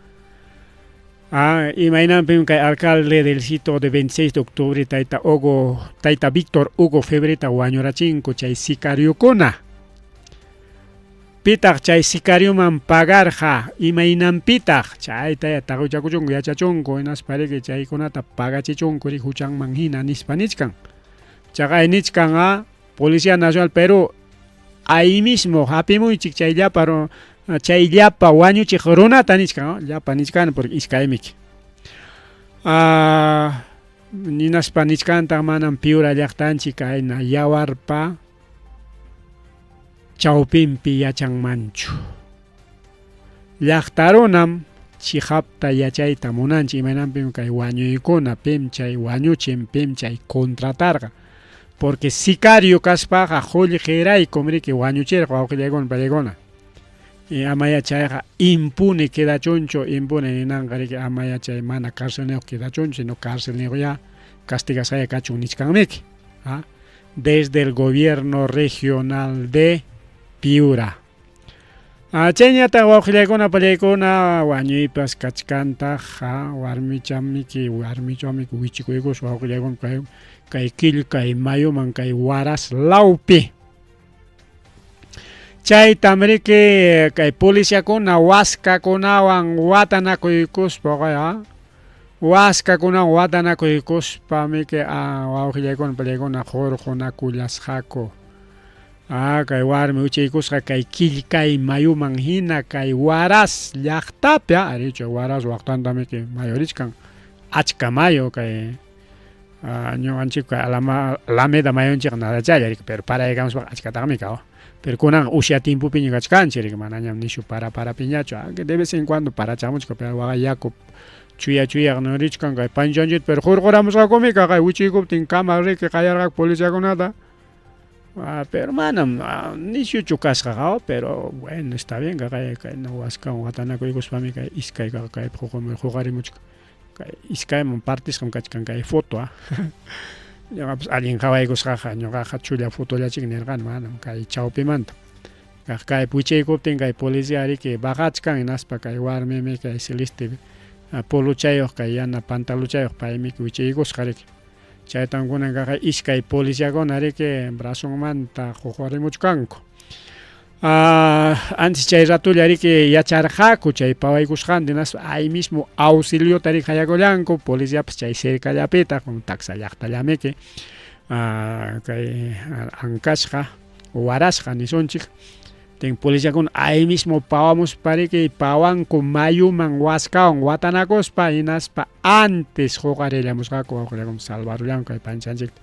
Imaynanpim kay alcalde del sitio de 26 de octubre tayta Hugo, tayta Víctor Hugo Febreta wañurachinku chay sicariokuna. Pitaq chay sicarioman pagarqa, imaynanpitaq chayta ya taqwichakuchunku yachachunku hinaspa riki chaykunata pagachichunku riki huchanman hina nispa nichkan. Chaqay nichkan Policía Nacional Perú ahí mismo hapimuychik chay llapa chay llapa wañuchiq runata nichkan, ¿no? Llapa nichkan porque iskaymiki. Hinaspa nichkantaq manam Piura llaqtanchik kayna yawarpa chawpinpi yachanmanchu. Llaqtarunam chiqapta yachayta munanchik imaynanpim kay wañuykuna pim chay wañuchin pim chay contratarqa. Porque sicario kaspaqa qullqiraykum riki wañuchirqa wawqillaykuna pallaykuna. Y amaya chayqa impune quedachunchu, impune ninanqa riki amaya chay mana carcelniyuq quedachunchu, sino carcelniyuq ya castigasqaya kachun nichkanmiki. Desde el gobierno regional de Piura. Chayñataq wawqillaykuna pallaykuna wañuypas kachkantaq warmichamiki warmichamiki wichikuykus wawqillaykuna kay kay killkay mayuman kay Huaraz lawpi. Chaytam riki kay policiakuna waskakunawan watanakuykuspa waskakunawan watanakuykuspa miki wawqillaykuna pallaykuna hurqunakullasqaku. Kay warmi wichiykusqa kay killkay mayuman hina kay Huaraz llaqtapi, ari chay Huaraz waqtanta miki mayu richkan achka mayu kay ñuqanchik kay Alameda mayunchik nadachalla riki, pero paraykamuspaqa achkataqmi kaw. Pero kunanqa usya timpupiña kachkanchik riki, manañam nishu para parapiñachu, aunque de vez en cuando parachamuchka, pero waqa yaku chuya chuyaq richkan kay panchanchita, pero hurquramusqakumi kay wichiykuptin kama riki qayarqaku policiakunata. Pero manam nishuchu kasqaqa, pero bueno, está bien kay kayna waskawan watanakuykuspami kay iskay kaypi huqarimuchkan. Kay iskayman partisqam kachkan kay foto. Ñuqapas allin qhawaykusqaqa ñuqaqa chulla fotollachik nirqani, manam kay chawpimanta. Kaq kaypi wichiykuptin kay policía riki baqachkan hinaspa kay warmimi kay Celeste Polochayuq kay yana pantaluchayuq paymiki wichiykusqa riki. Chaytam kunan kaqay iskay policiakuna riki brazonmanta quqarimuchkanku. Antes chay ratolla riki yacharqaku chay pawaykusqanta hinaspa ahí mismo auxiliota riki qayakullanku policiapas chay cercallapitaq taksa llaqtallamiki kay Ancashqa Huarasqa nisunchik. Tin policiakuna ahí mismo pawamuspa riki pawanku mayuman waskawan watanakuspa hinaspa antes huqarillamusqaku wawqillakum salvarullanku kay panchanchikta.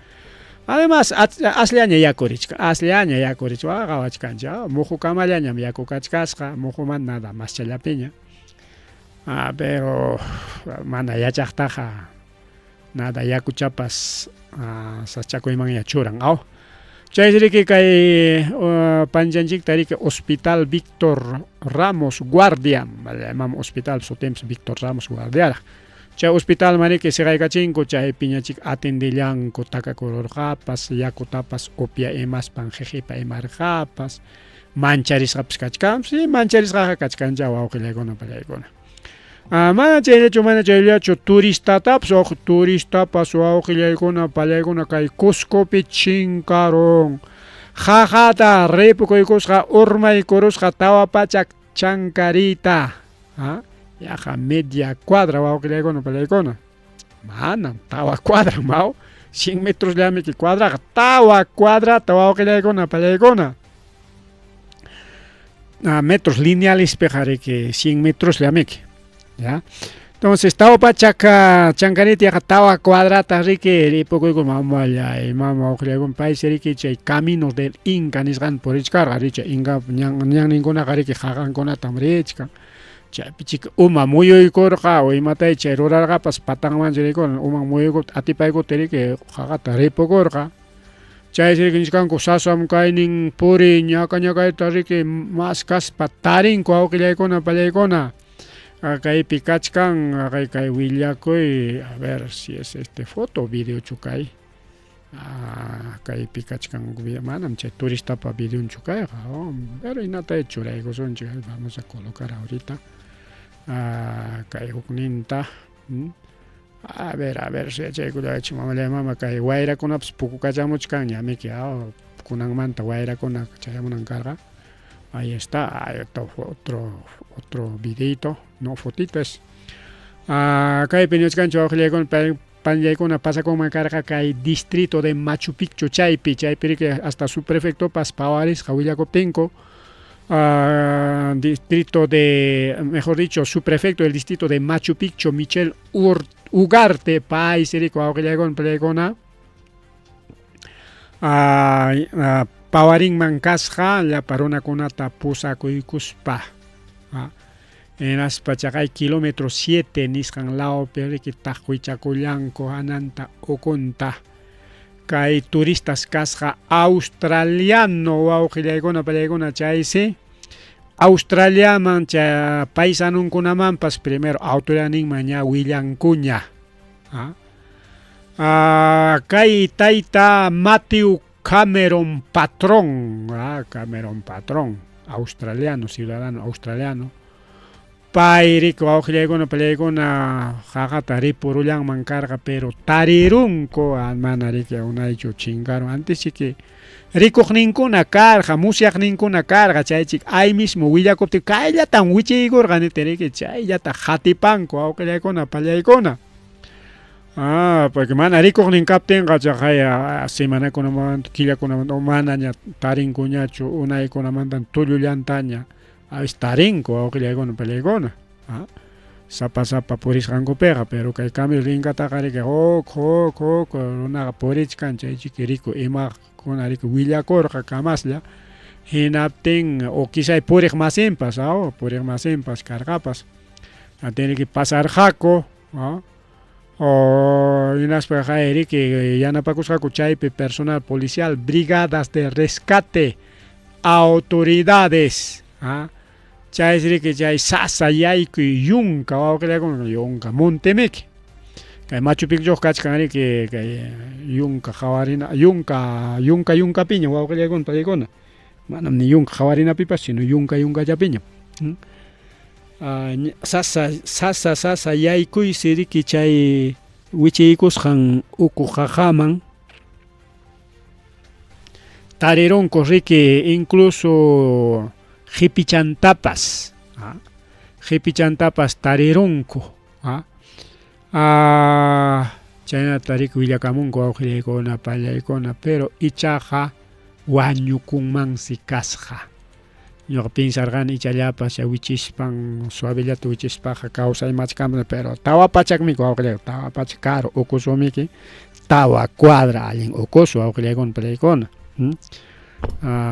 Además asllaña yaku richkan, asllaña yaku richkan, qawachkanchik, muhukamallañam yaku kachkasqa, muhuman nada maschallapiña. Ah, pero mana yachaqtaqa nada yakuchapas sachakuymanña churan, aw. Chaysi riki kay panchanchikta riki Hospital Víctor Ramos Guardia, imam hospital sutinpas Víctor Ramos Guardiaraq. Chay hospitalman riki siqaykachinku, chaypiñachik atendillanku takakururqapas, yakutapas upya imaspan jijipa imarqapas, mancharisqapas kachkan, sí, mancharisqaqa kachkancha wawqillaykuna pallaykuna. Mana chayllachu, mana chayllachu, turistatapas, wawqi, turistapas wawqillaykuna pallaykuna kay Cuscopi chinkarun. Qaqata ripukuykusqa urmaykurusqa 400 chankarita. Yaqa media cuadra wawqillaykuna pallaykuna. Manam tawa cuadra maw, 100 metros llamiki cuadraqa, tawa cuadrata wawqillaykuna pallaykuna. Metros linealespiqa riki 100 metros llamiki. ¿Ya? Entonces, 400 chankarita yaqa tawa cuadrata riki ripukuyku mamallay, mama wawqillaykuna paysi riki chay caminos del Inca nisqanta purichkarqa riki chay Inca ñanninkunaqa riki qaqankunatam richkan. Chaypi chika uma muyuykurqa o imatay chay rurarqapas patanmanchu rikuna uman muyuykuptin atipaykuptin riki qaqata ripukurqa. Chaysi riki nichkanku sasam kaynin puriy ñaka ñakayta riki maskaspa tarinku wawqillaykuna pallaykuna. Kaypi kachkan kay willakuy a ver si es este foto o videochu kay. Kaypi kachkan manam chay turistapa videonchu kayqa, pero hinata churaykusunchik, vamos a colocar ahorita kay hukninta. A ver, a ver, yachaykullawachik mamallay mama kay wayrakunapas pukukachamuchkanña amiki, kunanmanta wayrakuna chayamunan karqa. Ahí está, hay otro, otro, otro videito, no fotito es. Kaypi nichkanchik wawqillaykuna panllaykuna pasakunman karqa kay distrito de Machu Picchu chaypi, chaypi riki hasta subprefectopas pawarisqa willakuptinku. Distrito de, mejor dicho, subprefecto del distrito de Machu Picchu, Michel Ugarte, paysi riki wawqillaykuna pallaykuna. Pawarinman kasqa llapa runakunata pusakuykuspa. Hinaspa chaqay kilómetro 7 nisqan lawpi riki taqwichakullanku hananta ukunta. Kay turistas kasqa australiano wawqillaykuna pallaykuna chaysi Australiaman chay paisanunkunamanpas primero autoridadninman ña willankuña. Kay tayta Matthew Cameron Patrón, Cameron Patrón, australiano, ciudadano australiano, pay riki wawqillaykuna pallaykuna qaqata ripurullanman karqa, pero tarirunku, mana riki unaychu chinkarun, antes chiki rikuqninkuna karqa, musyaqninkuna karqa, chaychik ahí mismo willakuptin kayllatam wichiykurqa niptin riki chayllata qatipanku wawqillaykuna pallaykuna. Porque mana rikuqnin kaptinqa chaqay semanakunamanta, killakunamanta manaña tarinkuñachu, unaykunamantan tullullantaña a veces tarinku wawqillaykuna pallaykuna. Sapa sapa purisqankupiqa, pero kay cambio rinkataqa riki huk huk huk runaqa purichkan chaychiki riku imakuna riki willakurqa kamaslla hinaptin o quizá puriq masinpas, puriq masinpas karqapas. Tiene que pasarqaku, o hinaspa riki yanapakusqaku chaypi personal policial, brigadas de rescate, autoridades, chaysi riki chay sasa yaykuy yunka wawqillaykuna yunka montemiki. Kay Machu Picchu kachkan riki kay yunka qawarina, yunka yunka yunkapiña wawqillaykuna pallaykuna. Manam ni yunka qawarinapipas, sino yunka yunkallapiña. Sasa sasa sasa yaykuysi riki chay wichiykusqan uku qaqaman tarirunku riki incluso qipichantapas qipichantapas tarirunku chaynata riki willakamunku wawqillaykuna pallaykuna pero ichaqa wañukunmansi kasqa. Ñuqa piensarqani ichallapas chay wichispan suavellata wichispaqa kawsaymachkanpas pero 400mi wawqillayku 400 karu ukusumiki tawa cuadra allin ukusu wawqillaykuna pallaykuna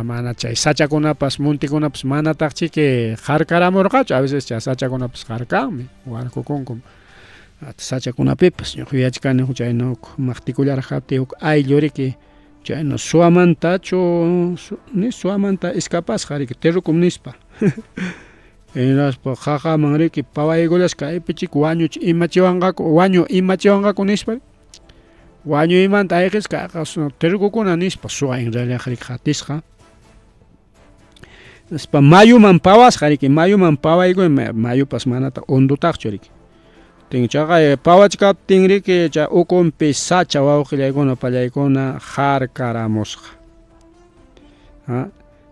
mana chay sachakunapas montekunapas manataqchiki harkaramurqachu a veces chay sachakunapas harkanmi warkukunkum sachakunapipas ñuqa yuyachkani chayna huk maqtikullaraq kaptiy huk ayllu riki Chayna suwamantachu ni suwamanta escapasqa riki terrukum nispa. Hinaspa qaqaman riki pawaykullasqa kaypi chik wañuch imachiwanqaku wañu imachiwanqaku nispa. Wañuymanta ayqisqa terrukukuna nispa suwa en realidad riki qatisqa. Nispa mayuman pawasqa riki mayuman pawaykuy mayupas manataq hondotaqchu riki. Chaqa pawachkaptin riki chay ukunpi sacha wawqillaykuna pallaykuna harkaramusqa.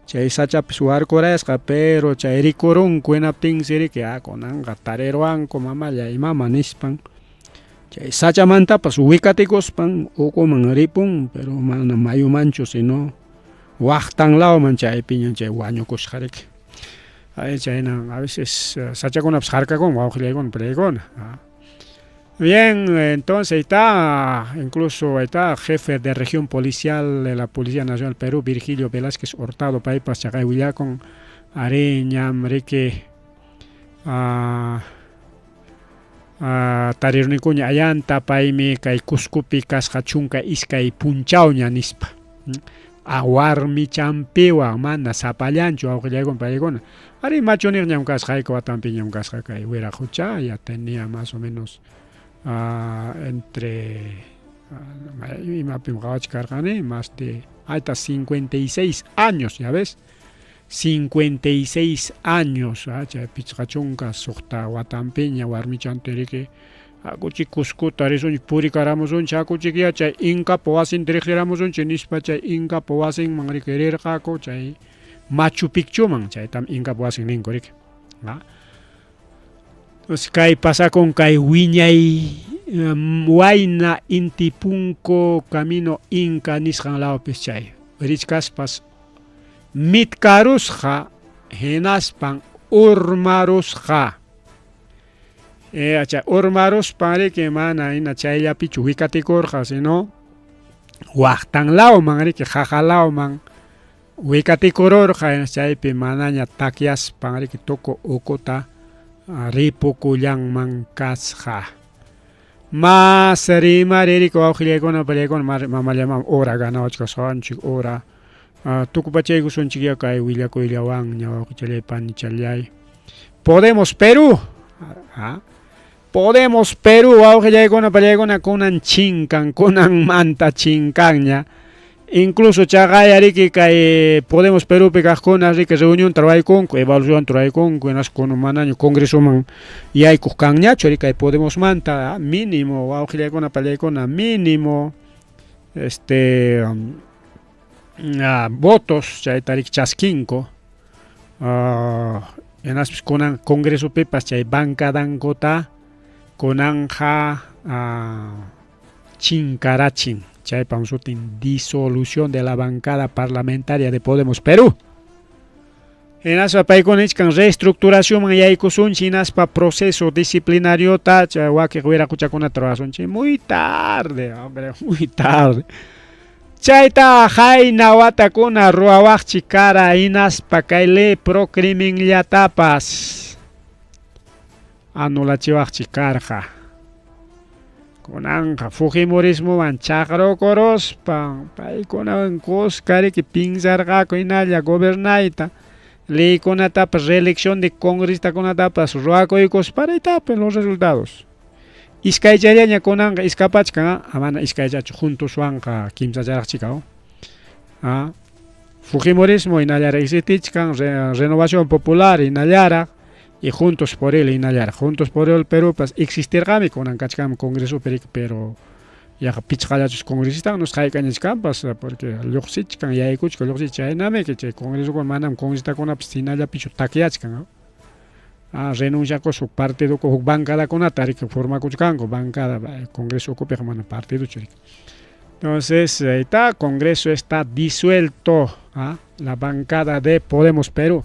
Chay sachapis warkurayasqa pero chay rikurunku hinaptinsi riki kunanqa tariruwanku mamallay mama nispan chay sachamantapas wikatikuspan ukuman ripun pero mana mayumanchu sino waqtan lawman chaypiña chay wañukusqa riki. Ay chayna a veces sachakunapas harkakun wawqillaykuna pallaykuna. Bien, entonces ahí está, incluso ahí está, jefe de región policial de la Policía Nacional Perú, Virgilio Velázquez Hurtado, paypas chaqay willakun, arí ñam riki tarirunikuña ayanta, paymi kay Cuscopi kasqa 12 punchawña nispa. Warmichanpiwan mana sapallanchu wawqillaykuna paykuna. Arí machu niqñam kasqa, hayka watanpiñam kasqa kay wiraqucha, ya tenía más o menos entre imapim qawachkarqani más de hasta 56 años, ya ves, 56 años, chay 56 watanpiña warmichantin riki hakuchik Cuscota risunchik purikaramusunchik hakuchik ya chay Inkapa wasinta riqsiramusunchik nispa chay Inkapa wasinman riki rirqaku chay Machu Picchuman, chaytam Inkapa wasin ninku riki. Entonces kay pasakun kay wiñay wayna Intipunku camino Inca nisqan lawpis chay richkaspas mitkarusqa hinaspan urmarusqa. Chay urmaruspan riki mana hina chayllapichu wikatikurqa sino waqtan lawman riki qaqa lawman wikatikururqa chaypi manaña takyaspan riki tuku ukuta ripukullanman kasqa. Mas rimari riki wawqillaykuna pallaykuna mamallaman hora ganawachkasqanchik hora tukupachaykusunchik ya kay willakuyllawanña wawqichallay panichallay. Podemos Perú. Podemos Perú wawqillaykuna pallaykuna kunan chinkan kunanmanta chinkanña. Incluso chaqaya riki kay Podemos Perúpi kaqkuna riki reunionta ruwaykunku, evaluacionta ruwaykunku, hinaspa kunan manaña congresoman yaykuq kanñachu riki kay Podemosmanta mínimo wawqillaykuna pallaykuna mínimo este votos chayta riki chaskinku. Hinaspas kunan congresopipas chay bancadankuta kunanja chinkarachin. Chaypam sutin disolución de la bancada parlamentaria de Podemos Perú. Hinaspa paykuna nichkan reestructuracionman yaykusunchik hinaspa proceso disciplinariota chay wakiq wiraquchakunata ruwasunchik. Muy tarde, hombre, muy tarde. Chayta qayna watakuna ruwawaqchik kara hinaspa kay ley procriminllatapas anulachiwaqchik karqa. Kunanqa Fujimorismowan chaqrukuruspan paykunawan kuska riki pinsarqaku hinalla gobernayta leykunatapas reelección de congresista-kunatapas ruwakuykuspa raytapas los resultados. Iskaychallaña kunanqa iskapachkan, mana iskaychachu juntuswanqa kimsacharaqchika. Fujimorismo hinallaraq existichkan, Renovación Popular hinallaraq, Y Juntos por Él hinallaraq. Juntos por el Perúpas existirqami kunan kachkanmi Congresopi riki, pero yaqa pichqallachus congresistan no haykañachkanpas porque lluqsichkan, yaykuchkan, lluqsichkan chaynami chay Congresokuna manam congresistakunapas hinallapichu takyachkan. Ah, renunciakus huk partidoku huk bancadakunata riki formakuchkanku, bancada Congreso ukupiqa mana partidochu riki. Entonces, ahí está, Congreso está disuelto, ¿ah? La bancada de Podemos Perú.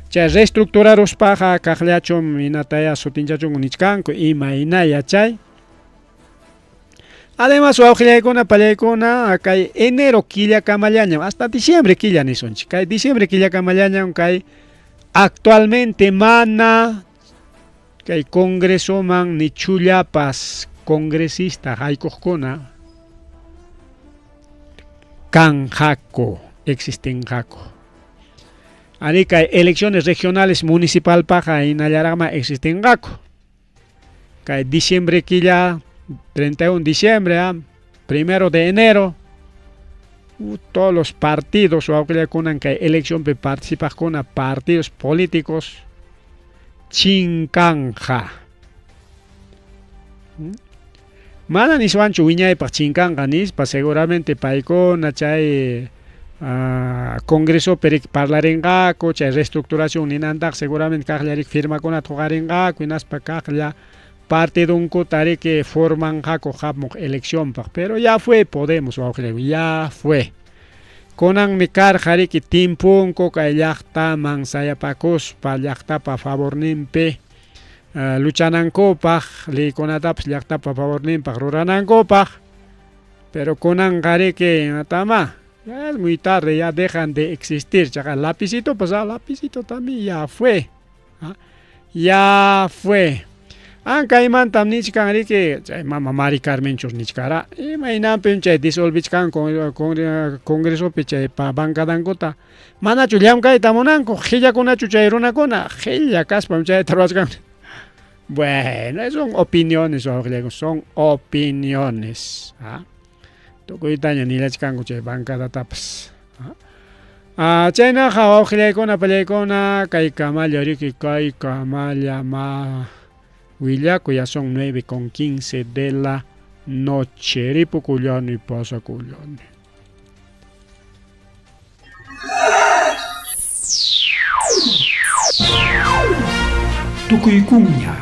Chay reestructuraruspaqa kaqllachum hinataya sutinchachunku nichkanku imaynaya chay. Además, wawqillaykuna, pallaykuna, kay enero killakamallañam, hasta diciembre killa nisunchik, kay diciembre killakamallañam kay actualmente mana kay Congresoman ni chullapas congresista haykuqkuna kanqaku, existinqaku. Ari kay elecciones regionales municipalpaqa hinallaraqma existinqaku. Kay diciembre killa, 31 de diciembre, ¿ah? 1 de enero, todos los partidos wawqillakunan kay eleccionpi participaqkuna partidos políticos chinkanja. Mana niswanchu wiñaypaq chinkanqa nispa, seguramente paykuna chay Congresopi riki parlarinqaku, chay reestructuración ninantaq seguramente kaqlla riki firmakunata huqarinqaku, hinaspa kaqlla partidunkuta riki formanqaku hamuq eleccionpaq, pero ya fue Podemos wawqillaykuna, ya fue. Kunanmi karqa riki timpunku kay llaqtaman sayapakuspa llaqtapa favorninpi luchanankupaq, leykunatapas llaqtapa favorninpaq ruranankupaq, pero kunanqa riki imatama, ya es muy tarde, ya dejan de existir, chaqa lapicitopas, lapicito también ya fue, ya fue. Ankaymantam nichkan riki, chay mama Mari Carmenchus nichkara, imaynanpim chay disolvichkanku Congresopi chay bancadankuta, manachu llamkayta munanku, qillakunachu chay runakuna, qilla kaspam chayta ruwachkanku. Bueno, son opiniones, son opiniones. Tukuytaña nillachkanku chay bancadatapas. Chaynaqa wawqillaykuna, pallaykuna, kay kamalla riki, kay kamalla ma willakuy, ya son 9:15 de la noche. Ripukullani, pasakullani. Tukuykuña,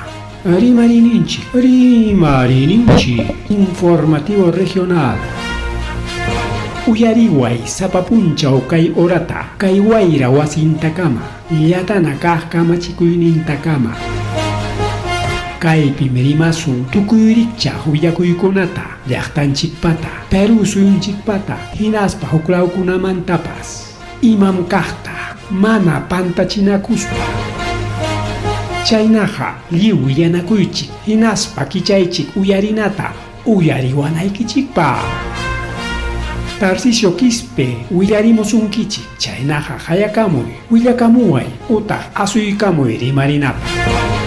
Rimarininchik, Rimarininchik, informativo regional. Uyariway sapa punchaw kay horata, kay wayra wasintakama, llatana kaq kamachikuynintakama. Kaypim rimasun tukuy rikchaq willakuykunata, llaqtanchikpata, Perú suyunchikpata, hinaspa huklawkunamantapas. Imam kaqta, mana pantachinakuspa. Chaynaqa lliw willanakuychik, hinaspa kichaychik uyarinata, uyariwanaykichikpaq. Tarcisio Quispe willarimusunkichik, chaynaqa hayakamuy, willakamuway, utaq asuykamuy rimarinapaq.